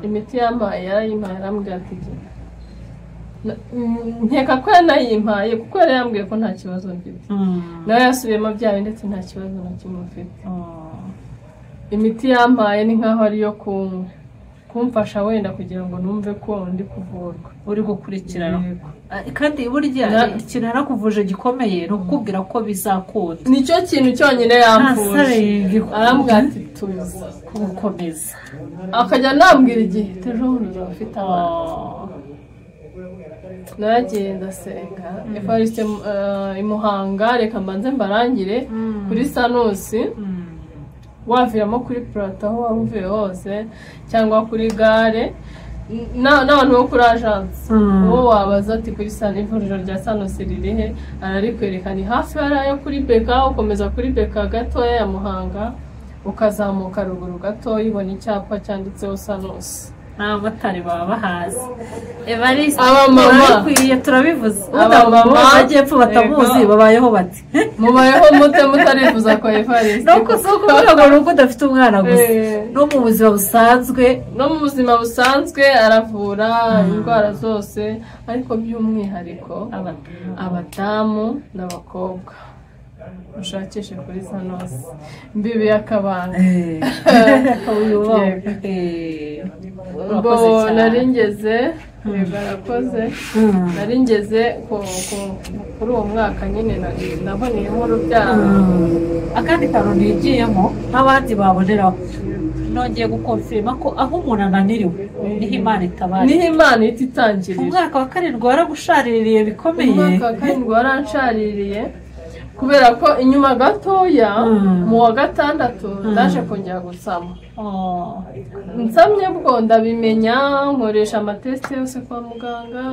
imiti yampaye yarayimpaye, arambwira ati: "Genda." Nkeka ko yanayimpaye kuko yari yambwiye ko nta kibazo mfite. Nawe yasubiyemo bya bindi ndetse nta kibazo na kimwe mfite. Imiti yampaye ni nkaho ariyo kumfasha wenda kugira ngo numve ko ndi kuvurwa. Uri gukurikirana. Yego. Kandi burya ikintu yarakuvuje gikomeye ni ukukubwira ko bizakunda. Nicyo kintu cyonyine yamvuje. Arambwira ati: "Tuza." Kugukomeza. Akajya anambwira igihe: "Ejo bundi uzaba ufite abana." Naragiye ndasenga. Evariste, i Muhanga, reka mbanze mbarangire kuri Sanusi. Waviramo kuri Plateau, aho waba uvuye hose, cyangwa kuri gare, n'abantu bo kuri agence, uwo wabaza ati: "Kuri sani ivuriro rya Sanusi riri he?" ararikwereka. Ni hafi hariya yo kuri BK. Ukomeza kuri BK gatoya ya Muhanga, ukazamuka ruguru gatoya, ubona icyapa cyanditseho Sanusi. N'abamotari baba bahazi. Evariste Abamama. Bikwiye turabivuze. Abamama. Amajyepfo batamuzi babayeho bati. Mubayeho mute mutarifuza kwa Evariste? Nuko si ukuvuga ngo nuko udafite umwana gusa. No mu buzima busanzwe. No mu buzima busanzwe aravura indwara zose, ariko by'umwihariko abadamu n'abakobwa. Ushakishe kuri Sanos mbibi y'akabanga. Ngo naringeze barakoze, naringeze kuri uwo mwaka nyine naboneyemo urubyaro. Akandi kantu nigiyemo n'abandi baboneraho, nongeye gukonfirma ko aho umuntu ananiriwe niho Imana itabara, niho Imana ihita itangirira. Umwaka wa 7 waragushaririye bikomeye. Umwaka wa 7 waranshaririye kubera ko inyuma gatoya mu wa 6 ndaje kongera gusama. Nsamye bwo ndabimenya, nkoresha amateste yose kwa muganga,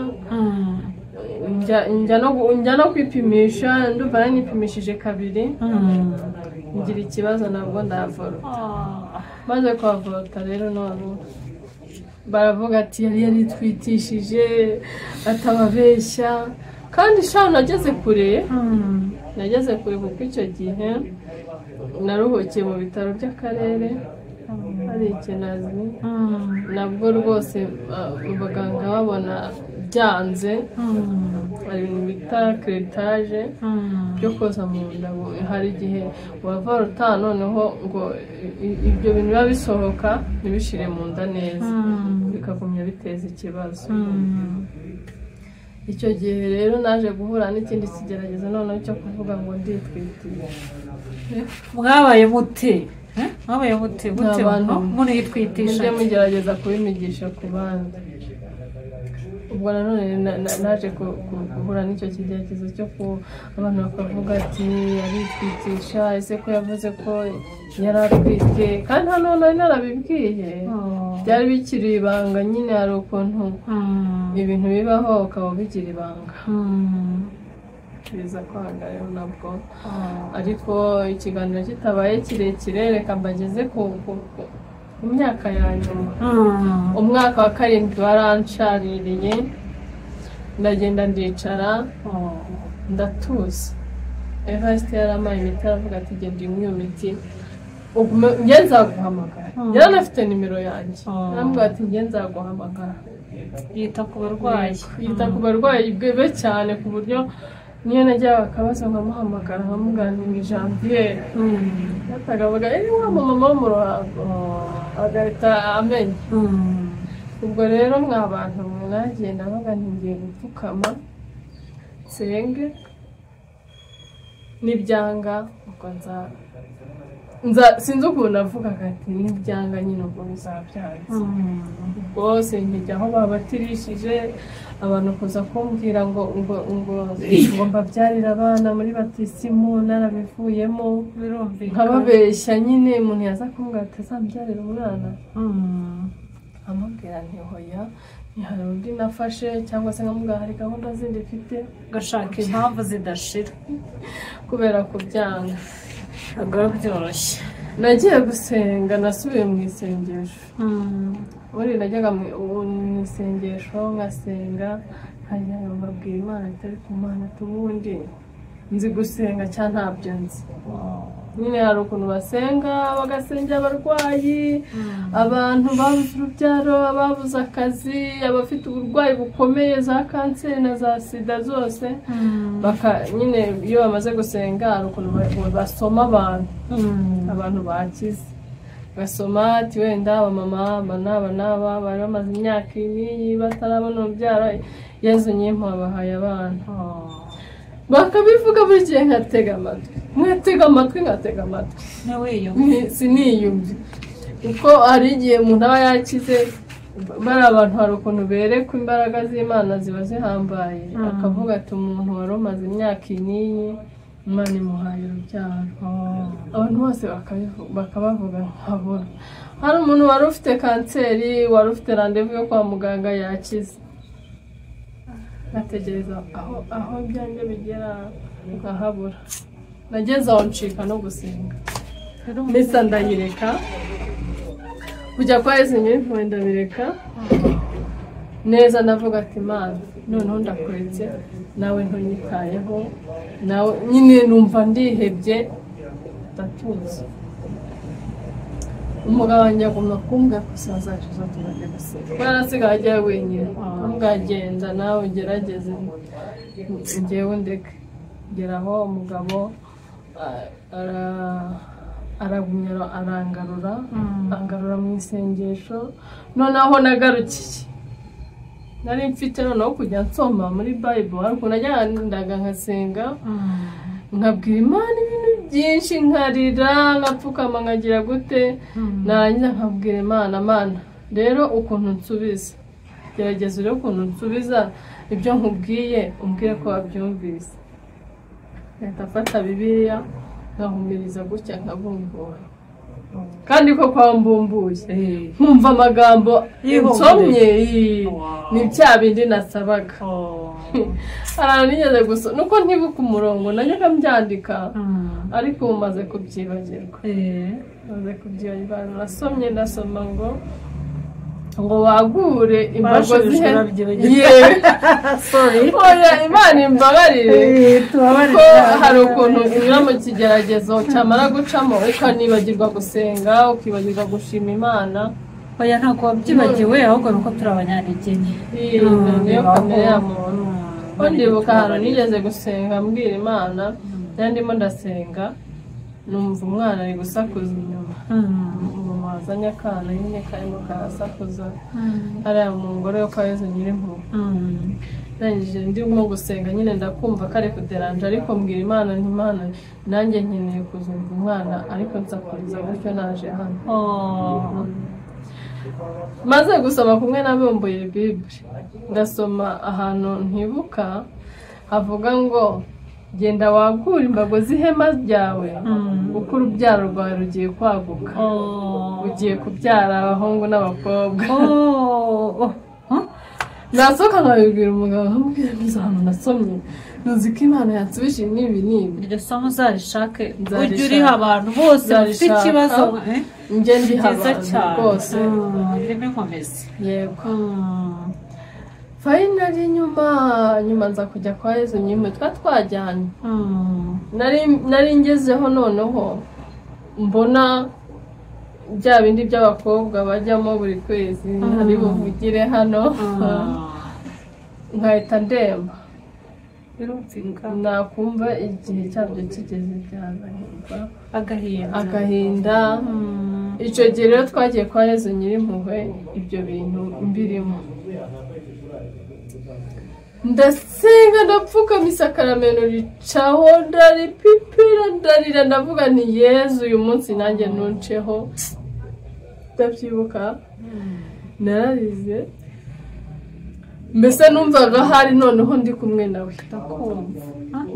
njya no kwipimisha, ndumva nanipimishije 2, ngira ikibazo nabwo ndavorota. Maze kwavorota rero none baravuga ati yari yaritwitishije atababeshya, kandi sha nageze kure. Nageze kure kuko icyo gihe naruhukiye mu bitaro by'akarere hari Ikinazi, nabwo rwose abaganga babona byanze, hari ibintu bita kiretaje byo koza mu nda. Hari igihe wavorota noneho ngo ibyo bintu biba bisohoka ntibishire mu nda neza, bikagumya biteza ikibazo. Icyo gihe rero naje guhura n'ikindi kigeragezo noneho cyo kuvuga ngo nditwitiye. Mwabaye mute? Mwabaye mute gute umuntu yitwitisha? Mujye mugerageza kubimigisha ku bandi. Ubwo nanone naje guhura n'icyo kigeragezo cyo ku abantu bakavuga ati aritwitisha, ese ko yavuze ko yari atwite, kandi hano nari narabibwiye, byari bikiri ibanga nyine. Hari ukuntu ibintu bibaho ukaba ubigira ibanga, biza kwanga rero nabwo. Ariko ikiganiro kitabaye kirekire, reka mbageze ku myaka ya nyuma. Umwaka wa 7 waranshaririye, ndagenda ndicara ndatuza. Evariste yarampaye imiti, aravuga ati genda unywe iyo miti, njye nzaguhamagara. Yari anafite nimero yanjye, aramubwira ati njye nzaguhamagara. Yita ku barwayi, yita ku barwayi bwe cyane, ku buryo niyo najyaga akabazo nkamuhamagara nkamubwira ni Janvier, yatagavuga ari wa mama wo mu Ruhango, agahita amenya. Ubwo rero mwa bantu mwe nagenda baga ngiye gupfukama nsenge, nibyanga ubwo nza sinzi ukuntu navugaga ati nibyanga nyine ubwo bizabyanze. Rwose nkijya aho babatirishije abantu kuza kumbwira ngo ngo ngo ngo mbabyarire abana muri batisimu narabivuyemo, nkababeshya nyine. Umuntu yaza kumbwira ati azambyarira umwana, amubwira nti hoya, hari undi nafashe, cyangwa se nkamubwira hari gahunda zindi mfite, gashaka impamvu zidashira kubera kubyanga. Ntabwo byoroshye. Nagiye gusenga, nasubiye mu isengesho. Ubundi najyaga mu isengesho nkasenga, nkajya mbabwira Imana itari ku Mana, ubundi nzi gusenga cyangwa ntabyo nzi. Nyine hari ukuntu basenga, bagasengera abarwayi, abantu babuze urubyaro, ababuze akazi, abafite uburwayi bukomeye za kanseri na za sida zose. Nyine iyo bamaze gusenga hari ukuntu basoma abantu, abantu bakize basoma ati wenda abamama aba n'aba n'aba bari bamaze imyaka iyi batarabona urubyaro, Yezu nyimpa bahaye abana. Bakabivuga buri gihe nkatega amatwi, nkatega amatwi, nkatega amatwi, siniyumve. Kuko hari igihe umuntu aba yakize, bari abantu hari ukuntu berekwa imbaraga z'Imana ziba zihambaye, akavuga ati umuntu wari umaze imyaka iyi Imana imuhaye urubyaro. Abantu bose bakabavuga nkabura. Hari umuntu wari ufite kanseri, wari ufite randevu yo kwa muganga yakize, nkategereza aho ibyanjye bigera nkahabura. Nageze aho ncika no gusenga, misa ndayireka. Kujya kwa Yezu Nyirimpuhwe ndabireka neza, ndavuga ati Imana noneho ndakuretse nawe ntunyitayeho, nawe nyine numva ndihebye ndatuza. Umugabo wanjye agomba kumbwira ko sazaje tuzajya gusenga, kuko yarasigaye ajyayo wenyine, kumbwira genda nawe ugerageze njyewe ndeke. Ngeraho umugabo aragumya arangarura, angarura mu isengesho. Noneho nagarukiye nari mfite noneho kujya nsoma muri Bible, ariko najyaga nkasenga nkabwira Imana ibintu byinshi, nkarira nkapfukama nkagira gute, narangiza nkabwira Imana, Mana rero ukuntu nsubiza, gerageza urebe ukuntu nsubiza ibyo nkubwiye, umbwire ko wabyumvise. Ngahita mfata Bibiliya nkahumiriza gutya nkabumbura, kandi koko wambumbuye nkumva amagambo nsomye ni bya bindi nasabaga. Ahantu nigeze gusa nuko ntibuka umurongo najyaga mbyandika, ariko ubu maze kubyibagirwa, maze kubyibagirwa. Nasomye ndasoma ngo wagure imbago z'ihene. Oya Imana imbabarire, kuko hari ukuntu unyura mu kigeragezo cyamara gucamo ukanibagirwa gusenga, ukibagirwa gushima Imana. Oya ntabwo wabyibagiwe, ahubwo nuko turi abanyantege nke, niyo kamere ya muntu. Ndibuka ahantu nigeze gusenga mbwira Imana, ndimo ndasenga numva umwana ari gusakuza inyuma, umumama wazanye akana nyine karimo karasakuza hariya mu ngoro yo kwa Yezu Nyirimpuhwe. Ndangije ndimo gusenga nyine ndakumva kari kuderanje, ariko mbwira Imana nti Imana nanjye nkeneye kuzumva umwana ariko nsakuriza gutyo naje hano. Maze gusoma kumwe nabumbuye Bible, ndasoma ahantu ntibuka havuga ngo genda wagure imbago z'ihema ryawe kuko urubyaro rwawe rugiye kwaguka, ugiye kubyara abahungu n'abakobwa. Nasohoka nkabibwira umugabo nkamubwira ntuzi ahantu nasomye, ntuzi ko Imana yansubije n'ibi n'ibi. Iryo somo uzarishake, ujye uriha abantu bose bafite ikibazo. Njye ndiha abantu rwose, ndimo inkomezi. Yego. Finally nyuma nza kujya kwa Yezu Nyirimpuhwe, twa twajyanye. Nari ngezeho noneho mbona bya bindi by'abakobwa bajyamo buri kwezi, hari buvugire hano, nkahita ndemba. Nakumva igihe cyabyo kigeze byaza nkumva agahinda. Icyo gihe rero twagiye kwa Yezu Nyirimpuhwe ibyo bintu mbirimo, ndasenga ndapfukama isakaramento ricaho, ndaripipira ndarira, ndavuga nti Yezu uyu munsi nanjye ntunceho. Ndabyibuka nararize, mbese numvaga hari noneho ndi kumwe nawe, ndakumva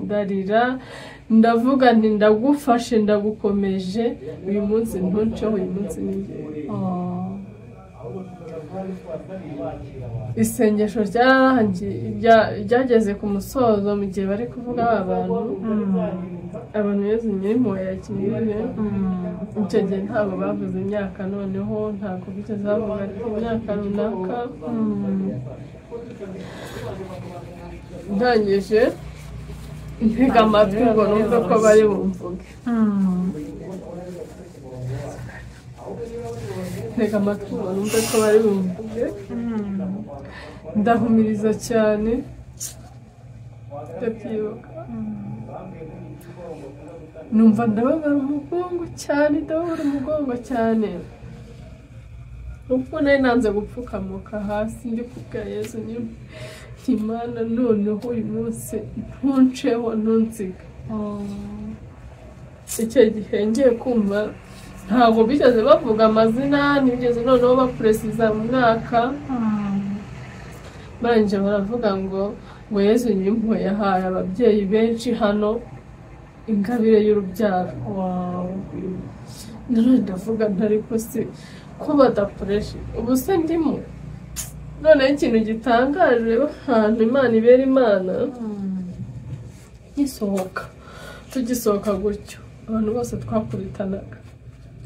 ndarira, ndavuga nti ndagufashe ndagukomeje, uyu munsi ntunceho, uyu munsi ni njyewe. Isengesho ryararangiye, ryageze ku musozo mu gihe bari kuvuga abantu Yezu Nyirimpuhwe yakiriye. Icyo gihe ntabwo bavuze imyaka, noneho ntabwo bigeze bavuga imyaka runaka. Ndangije ntega amatwi ngo numve ko bari bumvuge, ntega amatwi ngo numve ko bari bumvuge, ndahumiriza cyane, ndabyibuka numva ndababara umugongo cyane, ndababara umugongo cyane, kuko nari nanze gupfukamuka hasi ndi kubwira Yezu Nyirimpuhwe, Imana noneho uyu munsi ntunceho ntunsiga. Icyo gihe ngiye kumva ntabwo bigeze bavuga amazina, ntibigeze noneho bapresiza mu mwaka, barangije baravuga ngo Yezu Nyirimpuhwe yahaye ababyeyi benshi hano ingabire y'urubyaro. None ndavuga ntariko si ko badakoresha ubu se ndimo. Noneho ikintu gitangaje ahantu Imana ibera Imana, ngisohoka tugisohoka gutyo abantu bose twakubitanaga,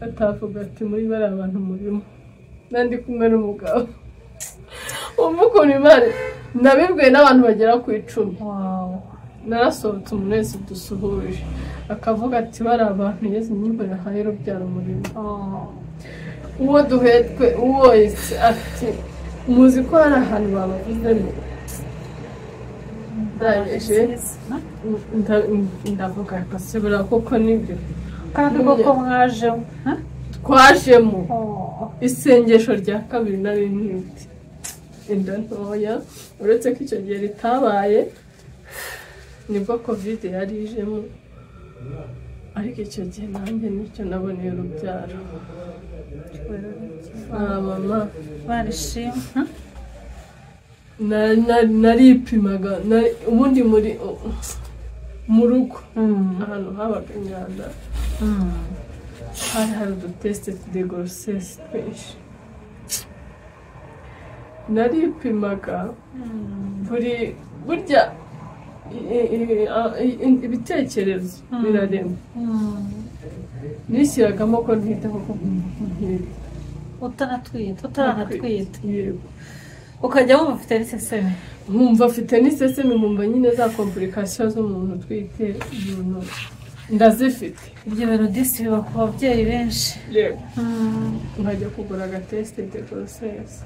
atavuga ati muri bariya bantu murimo. Nandi kumwe n'umugabo. Umva Imana nabibwiwe n'abantu bagera ku 10. Narasohotse umuntu wese dusuhuje akavuga ati bari abantu Yesu nyimba haye urubyaro murimo. Uwo duhetwe uwo ati muzi ko hari ahantu babavuzemo. Ndavuga akasubira koko nibyo kandi koko mwajemo twajemo. Isengesho rya kabiri nari ntwite inda ntoya, uretse ko icyo gihe ritabaye nibwo covid yari ijemo, ariko icyo gihe nanjye nicyo naboneye urubyaro. Mama barishima. Naripimaga ubundi mu rugo ahantu habaga imyanda hari hari udutesite de grossesse twinshi. Naripimaga burya ibitekerezo birarema. Nishyiragamo ko ntwite koko ntwite. Utaranatwite. Yego. Ukajya wumva ufite n'iseseme. Nkumva afite n'iseseme, nkumva nyine za complications z'umuntu utwite ibintu ndazifite. Ibyo bintu disi biba ku babyeyi benshi. Yego. Nkajya kugura agateste de grossesse.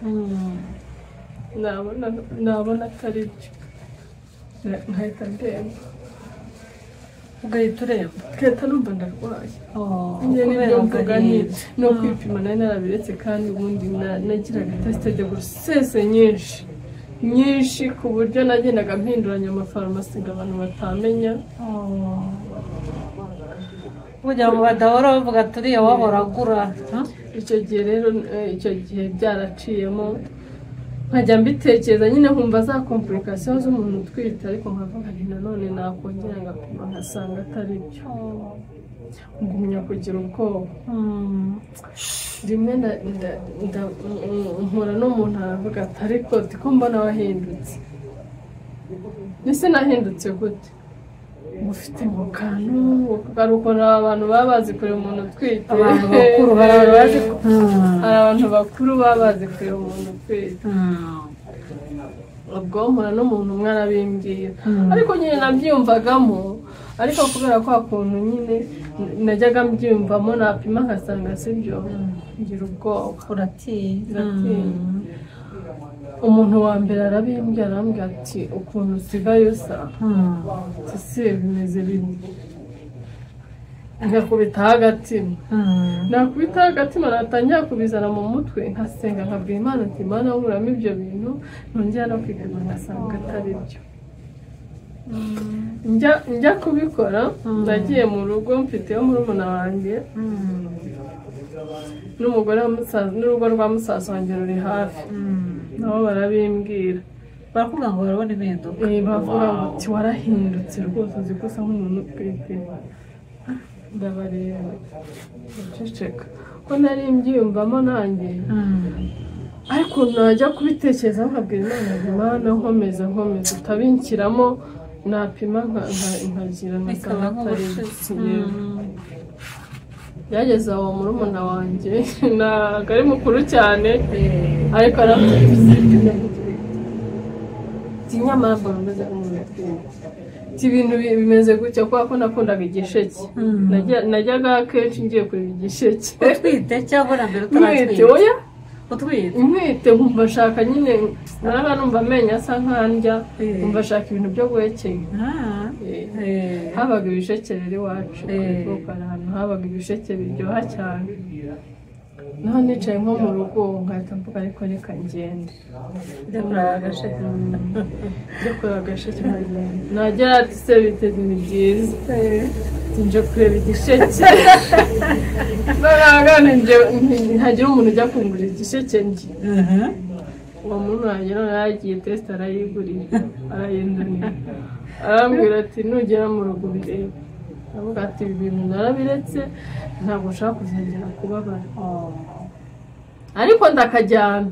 Nabona atari byo nkahita ndemba. Ugahita uremba? Nkahita numva ndarwaye. Nibyo mvuga no kwipima nari narabiretse, kandi ubundi nagiraga teste de grossesse nyinshi nyinshi ku buryo nagendaga mpinduranya amafarumasi ngo abantu batamenya. Kugira ngo badahora bavuga turiya wahora agura. Icyo gihe rero icyo gihe byaraciyemo nkajya mbitekereza nyine nkumva za complications z'umuntu utwite, ariko nkavuga nti nanone nakongera ngapima nkasanga atari byo. Ngumya kugira ubwoba. Rimwe mpura n'umuntu aravuga ati ariko ko mbona wahindutse. Ese nahindutse gute? Ufite ngo kantu hari ukuntu abantu baba bazi kureba umuntu utwite. Abantu bakuru hari abantu bakuru baba bazi kureba umuntu utwite. Ubwo mpura n'umuntu umwe arabimbwira, ariko nyine nabyiyumvagamo, ariko kubera kwa kuntu nyine najyaga mbyiyumvamo napima nkasanga sibyo ngira ubwoba. Uratinya. Umuntu wa mbere arabimbwira arambwira ati ukuntu usigaye usa ese bimeze bite? Nkakubitaho agatima. Nakubitaho agatima natangira kubizana mu mutwe nkasenga nkabwira Imana ati Imana nkuramo ibyo bintu, nongera no kwipima nkasanga atari byo. Njya kubikora nagiye mu rugo mfiteyo murumuna wanjye n'umugore wa musaza n'urugo rwa musaza wanjye ruri hafi, nabo barabimbwira barakuvuga ngo barabona impinduka. Bavuga ngo ati warahindutse rwose uzi ko usa nk'umuntu utwite. Ndabareba ndaceceka ko nari mbyiyumvamo nanjye, ariko najya kubitekereza nkabwira Imana Imana nkomeza nkomeza utabinshyiramo napima nkagira nkasanga atari byo. Byageze aho murumuna wanjye ntabwo ari mukuru cyane ariko arafite nyamara mbona umeze nk'umuntu utwite. Ibintu bimeze gutya kubera ko nakundaga igisheke. Najyaga kenshi ngiye kureba igisheke. Utwite cyangwa na mbere utaratwite? Oya utwite. Ntwite nkumva nshaka nyine naraga numva amenyo asa nkandya, nkumva nshaka ibintu byo guhekenya. Habaga ibisheke rero iwacu kuko ahantu habaga ibisheke biryoha cyane. Naho nicaye nko mu rugo nkahita mvuga ariko reka ngende njya kureba agasheke. Njya kureba agasheke nagera ati se biteze ni byiza nje kureba igisheke. Ntagira umuntu ujya kungurira igisheke njye. Uwo muntu wanjye noneho yagiye tesite arayigurira arayinzanira arambwira ati nugera mu rugo ubirebe. Aravuga ati ibi bintu narabiretse ntabwo nshaka kuzongera kubabara. Ariko ndakajyana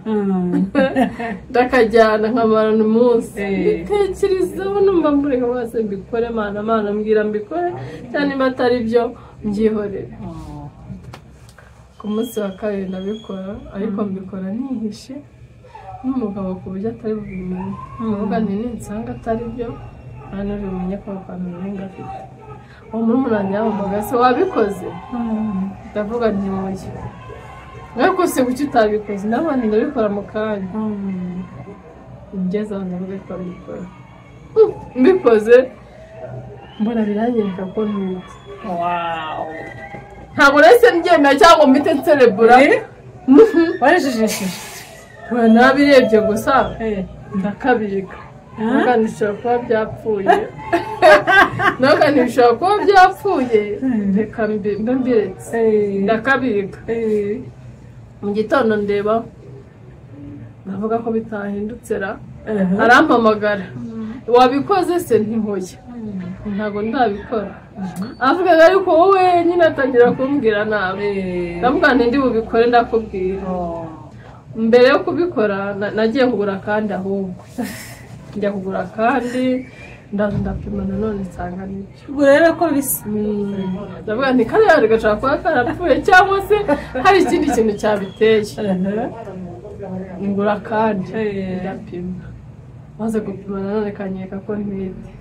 ndakajyana nkamarana umunsi mbitekerezaho numva mbureka bose mbikore Mana Mana mbwira mbikore cyangwa niba atari byo mbyihorere. Ku munsi wa kabiri ndabikora, ariko mbikora nihishe n'umugabo ku buryo atari bubimenye. Ndavuga nti ninsanga atari byo nta n'ubimenye ko akantu nari ngafite. Uwo murumuna wanjye yampamagaye, se wabikoze? Ndavuga nti oya. Ariko se kuki utabikoze? Ndabona ndabikora mu kanya. Ngeze aho ndavuga ko mbikora. Mbikoze mbona biranyereka ko ntwite. Wow. Ntabwo nahise mbyemera cyangwa mpite nserebura. Warejejeshije. Nabirebye gusa ndakabika. Ntabwo bishobora kuba byapfuye. Ntabwo bishobora kuba byapfuye. Reka mbe mbiretse. Ndakabika. Mu gitondo ndeba ndavuga ko bitahindutse ra. Arampamagara. Wabikoze se? Ntihoye. Ntabwo ndabikora. Avuga ariko wowe nyine atangira kumbwira nabi. Ndavuga nti ndi bubikore ndakubwira. Mbere yo kubikora nagiye kugura kandi ahubwo. Njya kugura kandi ndaza ndapima nanone nsanga nibyo. Ubwo rero ko bisa. Ndavuga nti kariya gashobora kuba karapfuye cyangwa se hari ikindi kintu cyabiteye. Ngura kandi ndapima. Maze gupima nanone kanyereka ko ntwite.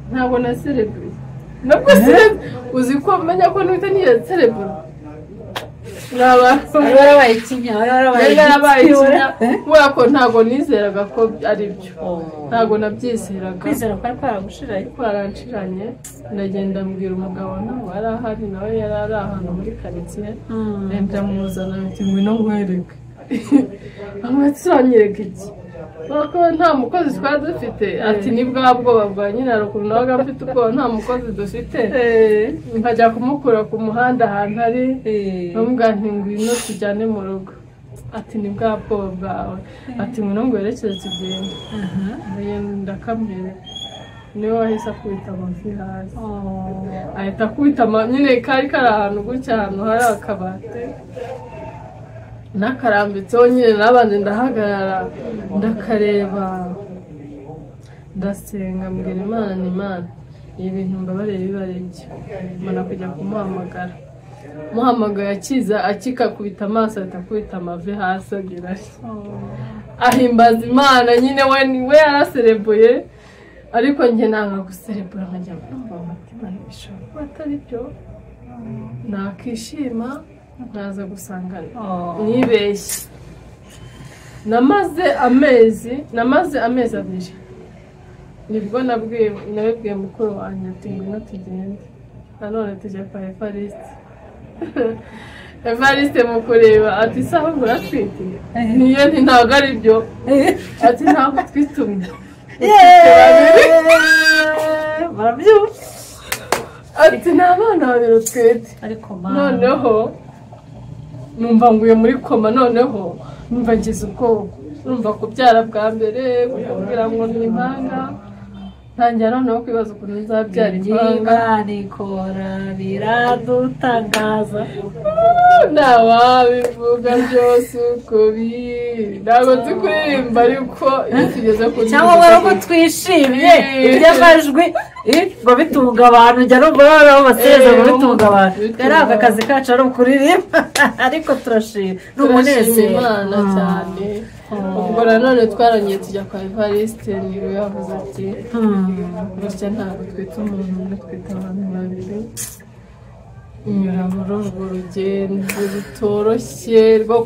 Ntabwo naserebuye. Nabwo uzi ko menya ko ntwite ntiyaserebura. Warabaye ikinya, warabaye ikinya. Kubera ko ntabwo nizeraga ko ari byo. Ntabwo nabyizeraga. Kwizera kwari kwaragushiranye. Kwaranshiranye. Ndagenda mbwira umugabo nawe yari ahari, nawe yari ari ahantu muri karitsiye. Ndamuzana nti ngwino nkwereke. Amwe turanyereka iki? Kuko nta mukozi twari dufite. Ati ni bwa bwoba bwa nyina, ukuntu nabaga mfite ubwoba nta mukozi dufite. Nkajya kumukura ku muhanda ahantu ari, bamubwira nti ngwino tujyane mu rugo. Ati ni bwa bwoba bwawe. Ati ngwino ngwerekeze tugende. Ndakamwereka. Niwe wahise akubita amavi hasi. Ahita akubita nyine kari kari ahantu gutya, ahantu hari akabati. Nakarambitseho nyine nabanje ndahagarara ndakareba ndasenga mbwira Imana ni Imana ibi bintu mbabarire biba ari byo. Mbona kujya kumuhamagara. Muhamagaye akiza akikakubita amaso ahita akubita amavi hasi agira ahimbaza Imana nyine we yaraserebuye, ariko njye nanga guserebura nkajya numva umutima ntibishobora kuba atari byo. Nakishima nkaza gusanga nibeshye. Namaze amezi abiri nibwo nabibwiye mukuru wanjye ati ngwino tugende. Nanone tujya kwa Evariste. Evariste mu kureba ati se ahubwo uratwite? Niyo nti ntabwo ari byo. Ati ntabwo twitumye. Barabyumva. Ati ni abana babiri utwite. Noneho numva nguye muri koma, noneho numva ngize ubwoba. Numva kubyara bwa mbere kugira ngo ni impanga. Ntangira noneho kwibaza ukuntu nzabyara impanga. Imana ikora biradutangaza. Ntawabivuga byose uko biri. Ntabwo nzi kuririmba ariko iyo tugeze ku cyangwa wowe uko twishimye iby'amajwi ngo bitunga abantu, njya numva noneho basereza ngo bitunga abantu. Rero aka kazi kacu ari ukuririmba ariko turashima. Ni umunezero. Imana cyane. Ubwo nanone twarongeye tujya kwa Evariste, niwe yavuze ati gutya ntabwo twita umuntu umwe, twita abantu babiri. Nyura muri urwo rugendo rutoroshye rwo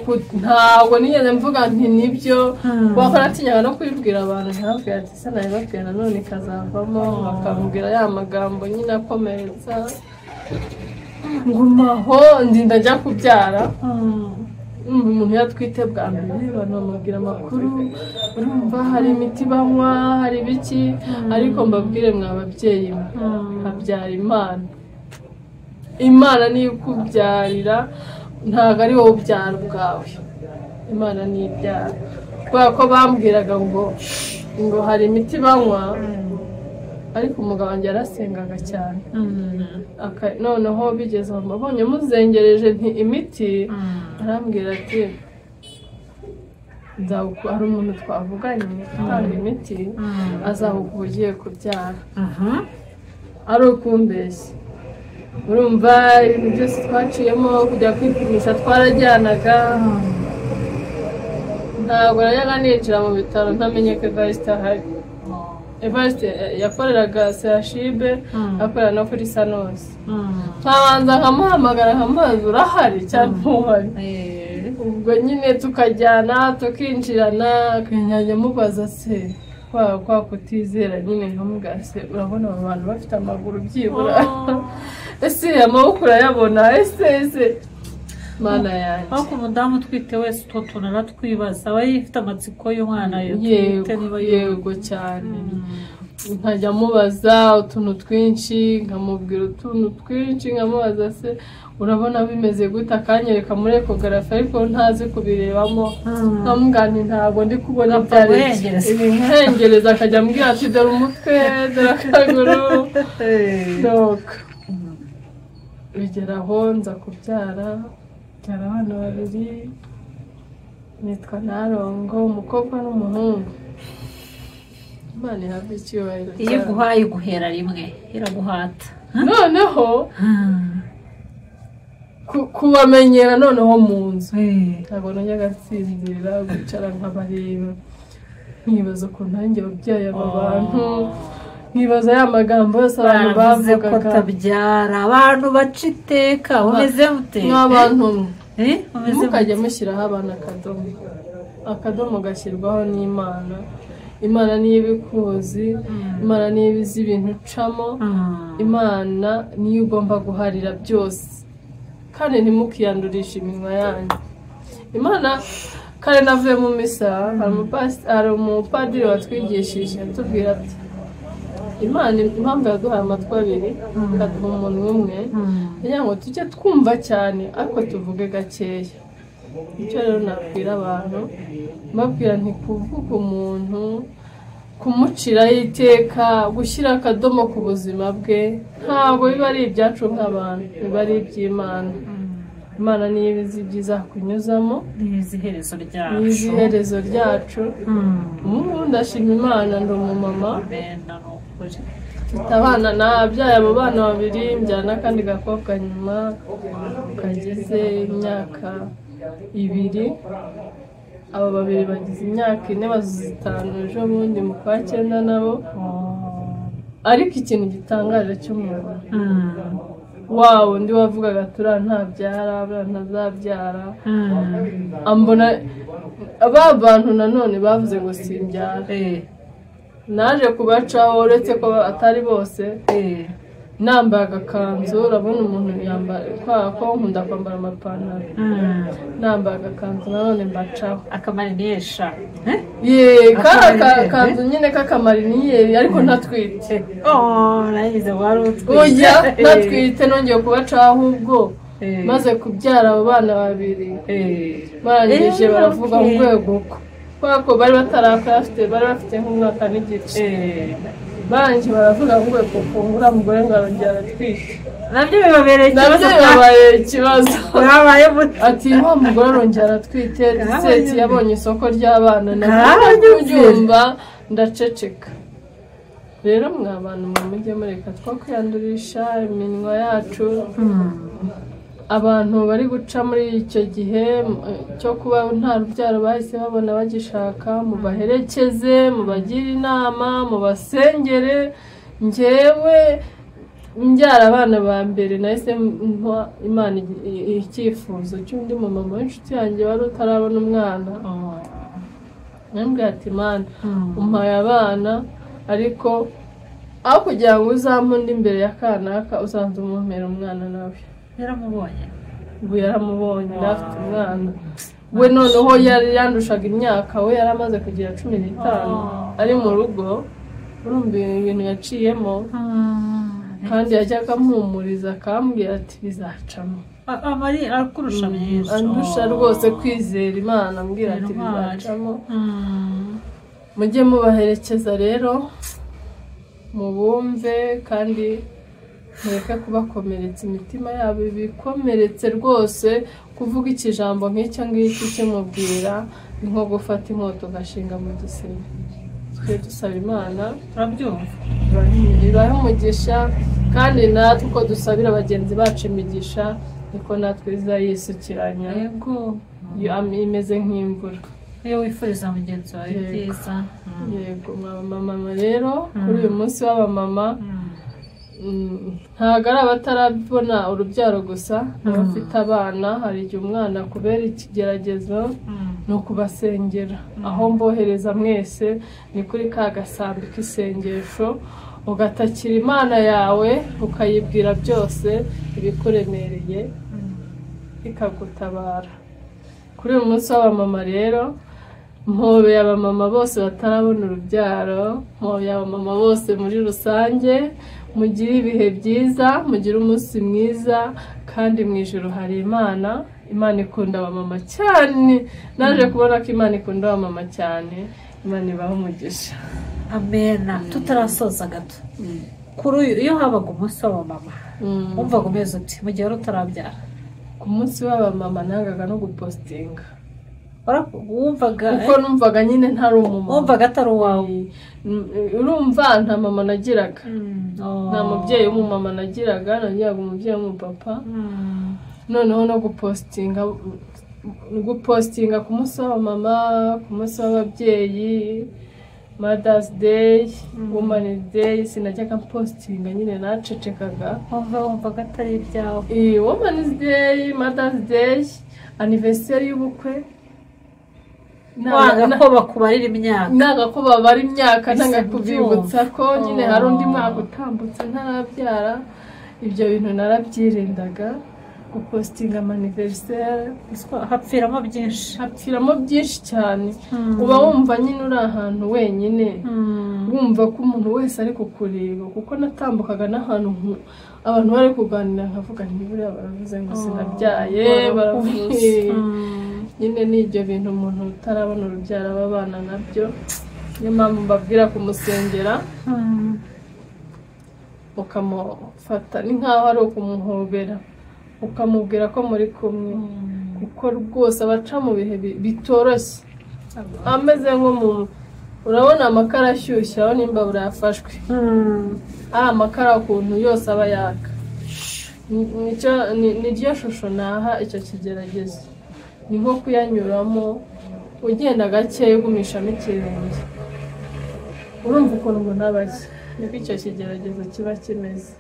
ntabwo nigeze mvuga nti nibyo, kuko natinyaga no kubibwira abantu nkababwira ati se nabibabwira nanone ikazavamo, bakambwira ya magambo nyine akomeretsa. Ngumaho ndinda njya kubyara. Umuntu yatwite bwa mbere abantu bamubwira amakuru, urumva hari imiti banywa, hari ibiki, ariko mbabwire mwa babyeyi mwe, habyara Imana. Imana niyo ikubyarira, ntabwo ari wowe ubyara ubwawe. Imana niyo ibyara. Kubera ko bambwiraga ngo hari imiti banywa, ariko umugabo wanjye yarasengaga cyane. Noneho bigeze aho mbabonye muzengereje nti imiti, arambwira ati hari umuntu twavuganye utanga imiti azahuka ugiye kubyara. Ari ukumbeshya. Urumva ibintu byose twaciyemo kujya kwipimisha twarajyanaga. Ntabwo najyaga nicara mu bitaro ntamenye ko Evariste ahari. Evariste yakoreraga CHUB, akorera no kuri Sanos. Nkabanza nkamuhamagara nkamubaza urahari cyangwa ntuhari. Ubwo nyine tukajyana tukinjirana, nkajya mubaza se kwa kutizera nyine nkamubwira se urabona aba bantu bafite amaguru byibura, ese amaboko urayabona, ese Mana yanjye. Ariko umudamu utwite wese utwo tuntu aratwibaza, aba yifite amatsiko y'umwana yatwite niba yego cyane. Nkajya mubaza utuntu twinshi, nkamubwira utuntu twinshi, nkamubaza se urabona bimeze gute, akanyereka muri ekogarafi ariko ntazi kubirebamo, nkamubwira nti ntabwo ndi kubona Ugapfa byari guhengereza. ibi, nkahengereza akajya ambwira ati dore umutwe, dore akaguru. Donc bigera aho nza kubyara, mbyara abana babiri, nitwa Narongo, umukobwa n'umuhungu. Imana ihabwe icyubahiro Iyo cyane. iguhaye iguhera rimwe, iraguhata. Noneho kubamenyera noneho mu nzu, ntabwo najyaga nsinzira, gucara nkabareba nkibaza ukuntu nanjye wabyaye aba bantu, nkibaza ya magambo yose abantu Baravuze ko bavugaga. utabyara, abantu baca iteka, umeze mute? Nk'abantu mwe, Umeze ntimukajye mute? mushyiraho abana akadomo. Akadomo gashyirwaho n'Imana. Imana niyo ibikuzi, Imana niyo izi ibintu ucamo, Imana niyo ugomba guharira byose. Kandi ntimukiyandurishe iminwa yanyu. Imana, kare navuye mu misa, hari umupadiri watwigishije atubwira ati Imana impamvu yaduhaye amatwi abiri ikaduha umunwa umwe, kugira ngo tujye twumva cyane ariko tuvuge gakeya. Icyo rero nabwira abantu, mbabwira nti kuvuga umuntu, kumuciraho iteka, gushyira akadomo ku buzima bwe, ntabwo biba ari ibyacu nk'abantu, biba ari iby'Imana. Imana niyo izi ibyiza kunyuzamo, Nizi iherezo ryacu. Niyo izi iherezo ryacu. Ubu ngubu ndashima Imana, ndi umumama. Amen, ni ukuri. Mfite abana, nabyaye abo bana babiri, mbyara n'akandi gakobwa nyuma kagize imyaka 2. Abo babiri bagize imyaka 4, bazuza 5 ejo bundi mu kwa 9 nabo. Ariko ikintu gitangaje cy'umuntu wa wundi wavugaga turiya ntabyara, buriya ntazabyara, ambona ba bantu nanone bavuze ngo simbyara, naje kubacaho, uretse ko atari bose, nambaye agakanzu. Urabona umuntu yambara kwa ko nkunda kwambara amapantaro, nambaye agakanzu nanone mbacaho. Akamarinesha. Ye, kari Akamariniyeri. akakanzu nyine k'akamariniyeri, ariko ntatwite. Oh, nagize wari utwite. Oya, ntatwite. Nongeye kubacaho ahubwo maze kubyara abo bana babiri, barangije baravuga mu rwego ko kubera ko bari batarakora, bari bafite nk'umwaka n'igice, barangije baravuga ngo rwego ko uriya mugore ngo arongera aratwite. Nabyo bibabereye Nabyo ikibazo. bibabaye ikibazo. Mwabaye mute? Ati wa mugore arongera aratwite, seti yabonye isoko ry'abana. Karabanyumvira. Kubyumva ndaceceka. Rero mwa bantu mwe, mujye mureka two kwiyandurisha iminwa yacu. Abantu bari guca muri icyo gihe cyo kuba nta rubyaro bahise babona bagishaka, mubaherekeze, mubagire inama, mubasengere. Njyewe mbyara abana ba mbere nahise mpa Imana icyifuzo cy'undi mumama w'inshuti yanjye wari utarabona umwana. Nambwira ati Imana, umpaye abana, ariko aho kugira ngo uzampe undi imbere ya kanaka, usanze umumpera umwana nawe. Yaramubonye? Ubu yaramubonye, yari afite umwana we. Noneho yari yandushaga imyaka, we yari amaze kugira 15 ari mu rugo. Urumva ibintu yaciyemo, kandi yajyaga ampumuriza akambwira ati bizacamo. Amari akurusha myinshi. Andusha rwose kwizera Imana, ambwira ati Intwari. bizacamo. Mujye mubaherekeza rero, mubumve kandi mureke kubakomeretsa imitima yabo ibikomeretse rwose. Kuvuga ikijambo nk'icyo ngicyo ukimubwira ni nko gufata inkota ugashinga mu gisebe. Twe dusaba Imana, urabyumva, ibahe umugisha, kandi natwe uko dusabira bagenzi bacu imigisha niko natwe izayisukiranya. Yego, imeze nk'imvura iyo wifuriza mugenzi wawe ibyiza. Yego, mama rero kuri uyu munsi w'abamama ntabwo ari abatarabona urubyaro gusa, n'abafite abana. Hari igihe umwana kubera ikigeragezo ni ukubasengera. Aho mbohereza mwese ni kuri ka gasambi k'isengesho, ugatakira Imana yawe ukayibwira byose ibikuremereye ikagutabara. Kuri uyu munsi w'abamama rero mpobeye abamama bose batarabona urubyaro, mpobeye abamama bose muri rusange, mugire ibihe byiza, mugire umunsi mwiza, kandi mu ijuru hari Imana. Imana ikunda abamama cyane, naje kubona ko Imana ikunda abamama cyane. Imana ibahe umugisha. Amena. Tutarasoza gato, kuri uyu iyo habaga umunsi w'abamama wumvaga umeze uti mu gihe wari utarabyara? Ku munsi w'abamama nangaga no gupostinga, wumvaga kuko numvaga nyine ntari umumama, wumvaga atari uwawe. Urumva nta mama nagiraga, nta mubyeyi w'umumama nagiraga, nagiraga umubyeyi w'umupapa. Noneho no gupostinga ku munsi w'abamama, ku munsi w'ababyeyi, Mother's Day, Women's Day, sinajyaga mpostinga nyine, nacecekaga. Wumvaga atari ibyawe. Women's Day, Mother's Day, anniversaire y'ubukwe, wanga ko bakubarira imyaka, nanga ko babara imyaka, nanga kubibutsa ko nyine hari undi mwaka utambutse ntarabyara. Ibyo bintu narabyirindaga. Gupostinga anniversaire hapfiramo byinshi, hapfiramo byinshi cyane. Uba wumva nyine uri ahantu wenyine, wumva ko umuntu wese ari kukureba, kuko natambukaga n'ahantu abantu bari kuganira nkavuga ntiburiya baravuze ngo sinabyaye, baravuze nyine. Ni ibyo bintu umuntu utarabona urubyaro aba abana nabyo. Niyo mpamvu mbabwira kumusengera, ukamufata ni nkaho ari ukumuhobera, ukamubwira ko muri kumwe, kuko rwose abaca mu bihe bitoroshye, ameze nk'umuntu. Urabona amakara ashyushye, aho n'imbabura yafashwe, ari amakara ukuntu yose aba yaka. Niryo shusho naha icyo kigeragezo, ni nko kuyanyuramo ugenda gake ugumishamo ikirenge, urumva ukuntu umuntu aba ajya. Niko icyo kigeragezo kiba kimeze.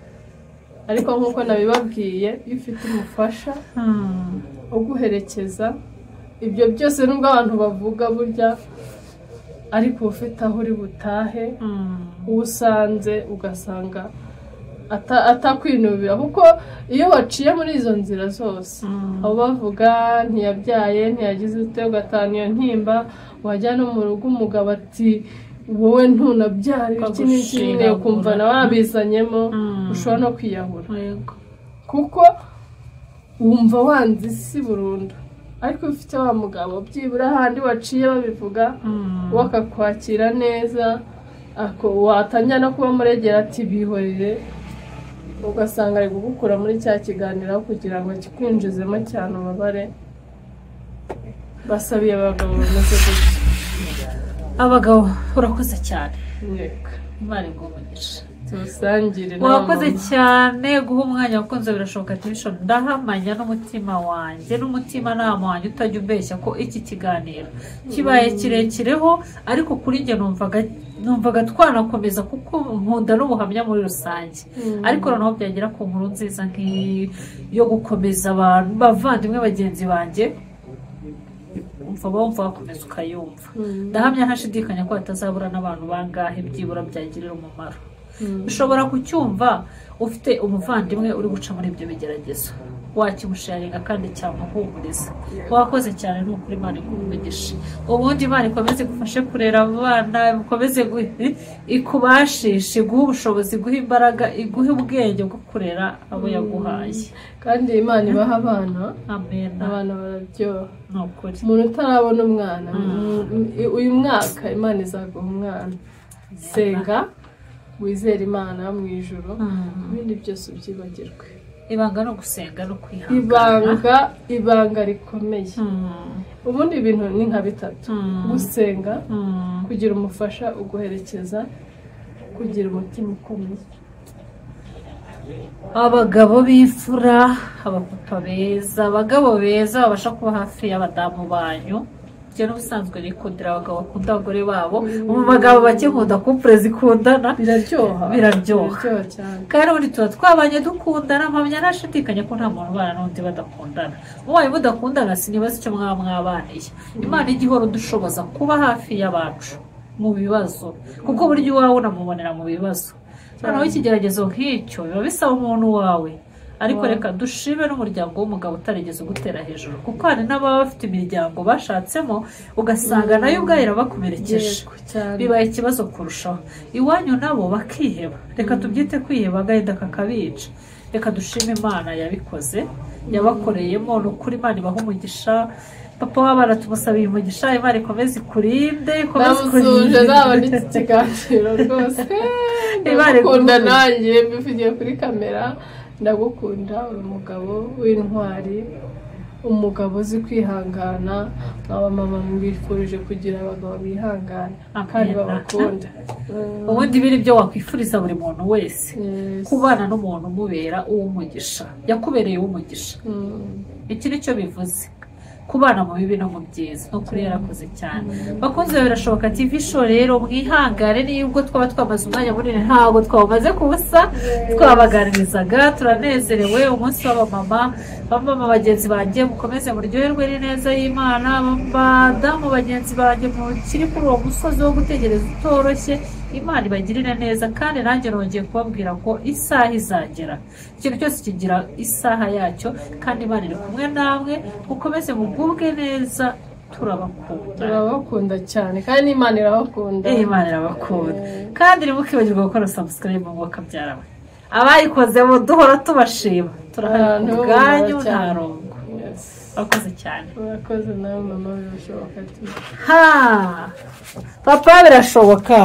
Ariko nk'uko nabibabwiye, iyo ufite umufasha uguherekeza, ibyo byose nubwo abantu bavuga burya, ariko ufite aho uri butahe, usanze ugasanga atakwinubira, kuko iyo waciye muri izo nzira zose, abo bavuga ntiyabyaye, ntiyagize ute, ugatana iyo ntimba, wajya no mu rugo umugabo ati wowe ntunabyara iki n'iki, nyine ukumva nawe wabizanyemo, ushobora no kwiyahura, kuko wumva wanze isi burundu. Ariko ufite wa mugabo byibura ahandi waciye babivuga, wakakwakira neza, watangira no kuba muregera ati bihorere, ugasanga ari kugukura muri cya kiganiro kugira ngo kikwinjizemo cyane ubabare. Basabiye abagabo bameze gutya. Abagabo urakoze cyane, Imana iguhe umugisha. Tuwusangire. Wakoze cyane guha umwanya wakunze birashoboka TV show. Ndahamanya n'umutima wanjye n'umutimanama wanjye utajya umbeshya ko iki kiganiro kibaye kirekireho, ariko kuri njye numvaga twanakomeza kuko nkunda n'ubuhamya muri rusange. Ariko noneho byagera ku nkuru nziza nk'iyi yo gukomeza abantu bavandimwe bagenzi banjye, umva wakomeza ukayumva. Ndahamya ntashidikanya ko hatazabura n'abantu bangahe byibura byagirira umumaro. Ushobora kucyumva ufite umuvandimwe uri guca muri ibyo bigeragezo, wakimusharinga kandi cyamuhumuriza. Wakoze cyane, ni ukuri Imana iguhe. Ubundi Imana ikomeze igufashe kurera abana, ikomeze ikubashishe, iguhe ubushobozi, iguhe imbaraga, iguhe ubwenge bwo kurera abo yaguhaye. Kandi Imana ibaha abana. Amen. Abana bararyoha. Ni ukuri. Umuntu utarabona umwana uyu mwaka Imana izaguha umwana. Senga, wizere Imana mu ijuru, ibindi byose ubyibagirwe. Ibanga no gusenga no kwihangana, ibanga rikomeye. Ubundi ibintu ni nka bitatu: gusenga, kugira umufasha uguherekeza, kugira umutima ukomeye. Abagabo b'imfura, abapapa beza, abagabo beza babasha kuba hafi y'abadamu banyu. Njye n'ubusanzwe nikundira abagabo bakunda abagore babo. Mu bagabo bake nkunda couple zikundana. Biraryoha. Biraryoha. Biraryoha cyane. Kandi ubundi tuba twabanye dukundana, mpamya ntashidikanya ko nta muntu ubana n'undi badakundana. Mubaye mudakundana sinibaza icyo mwaba mwabaniye. Imana ijya ihora udushoboza kuba hafi y'abacu mu bibazo, kuko burya iwawe unamubonera mu bibazo. Noneho ikigeragezo nk'icyo biba bisaba umuntu wawe. Ariko reka dushime n'umuryango w'umugabo utarigeze ugutera hejuru, kuko hari n'ababa bafite imiryango bashatsemo ugasanga nayo ubwayo irabakomerekeje, bibaye ikibazo kurushaho. Iwanyu nabo bakiheba, reka tubyite kwiheba, agahinda kakabica. Reka dushime Imana yabikoze, yabakoreyemo. Ni ukuri Imana ibaha umugisha. Papa w'abana tumusabiye umugisha, Imana ikomeze ikurinde, ikomeze ikurinde. Naba n'iki kiganiro rwose ndagukunda, nanjye mbivugiye kuri kamera, ndagukunda. Uri umugabo w'intwari, umugabo uzi kwihangana. Abamama mbifurije kugira abagabo bihangana kandi babakunda. Ubundi biri byo wakwifuriza buri muntu wese, kubana n'umuntu umubera uw'umugisha, yakubereye uw'umugisha. Iki nicyo bivuze kubana mu bibi no mu byiza. Ni ukuri yarakoze cyane. Bakunze Birashoboka TV show rero mwihangane, nubwo twaba twamaze umwanya munini ntabwo twawumaze kubusa, twabaganirizaga turanezerewe. Umunsi w'abamama, bamama bagenzi banjye mukomeze muryoherwe n'ineza y'Imana. Badamu bagenzi banjye mukiri kuri uwo musozi wo gutegereza utoroshye, Imana ibagirire neza. Kandi nanjye nongeye kubabwira ko isaha izagera, ikintu cyose kigira isaha yacyo, kandi Imana iri kumwe namwe. Mukomeze mugubwe neza, turabakunda, turabakunda cyane, kandi Imana irabakunda. Imana irabakunda. Kandi ntimukibagirwe gukora subscribe mu bakabyara abayikoze mu duhora tubashima, turahari ku bwanyu nta rongo. Urakoze cyane. Urakoze nawe mama, birashoboka. Ha papa birashoboka.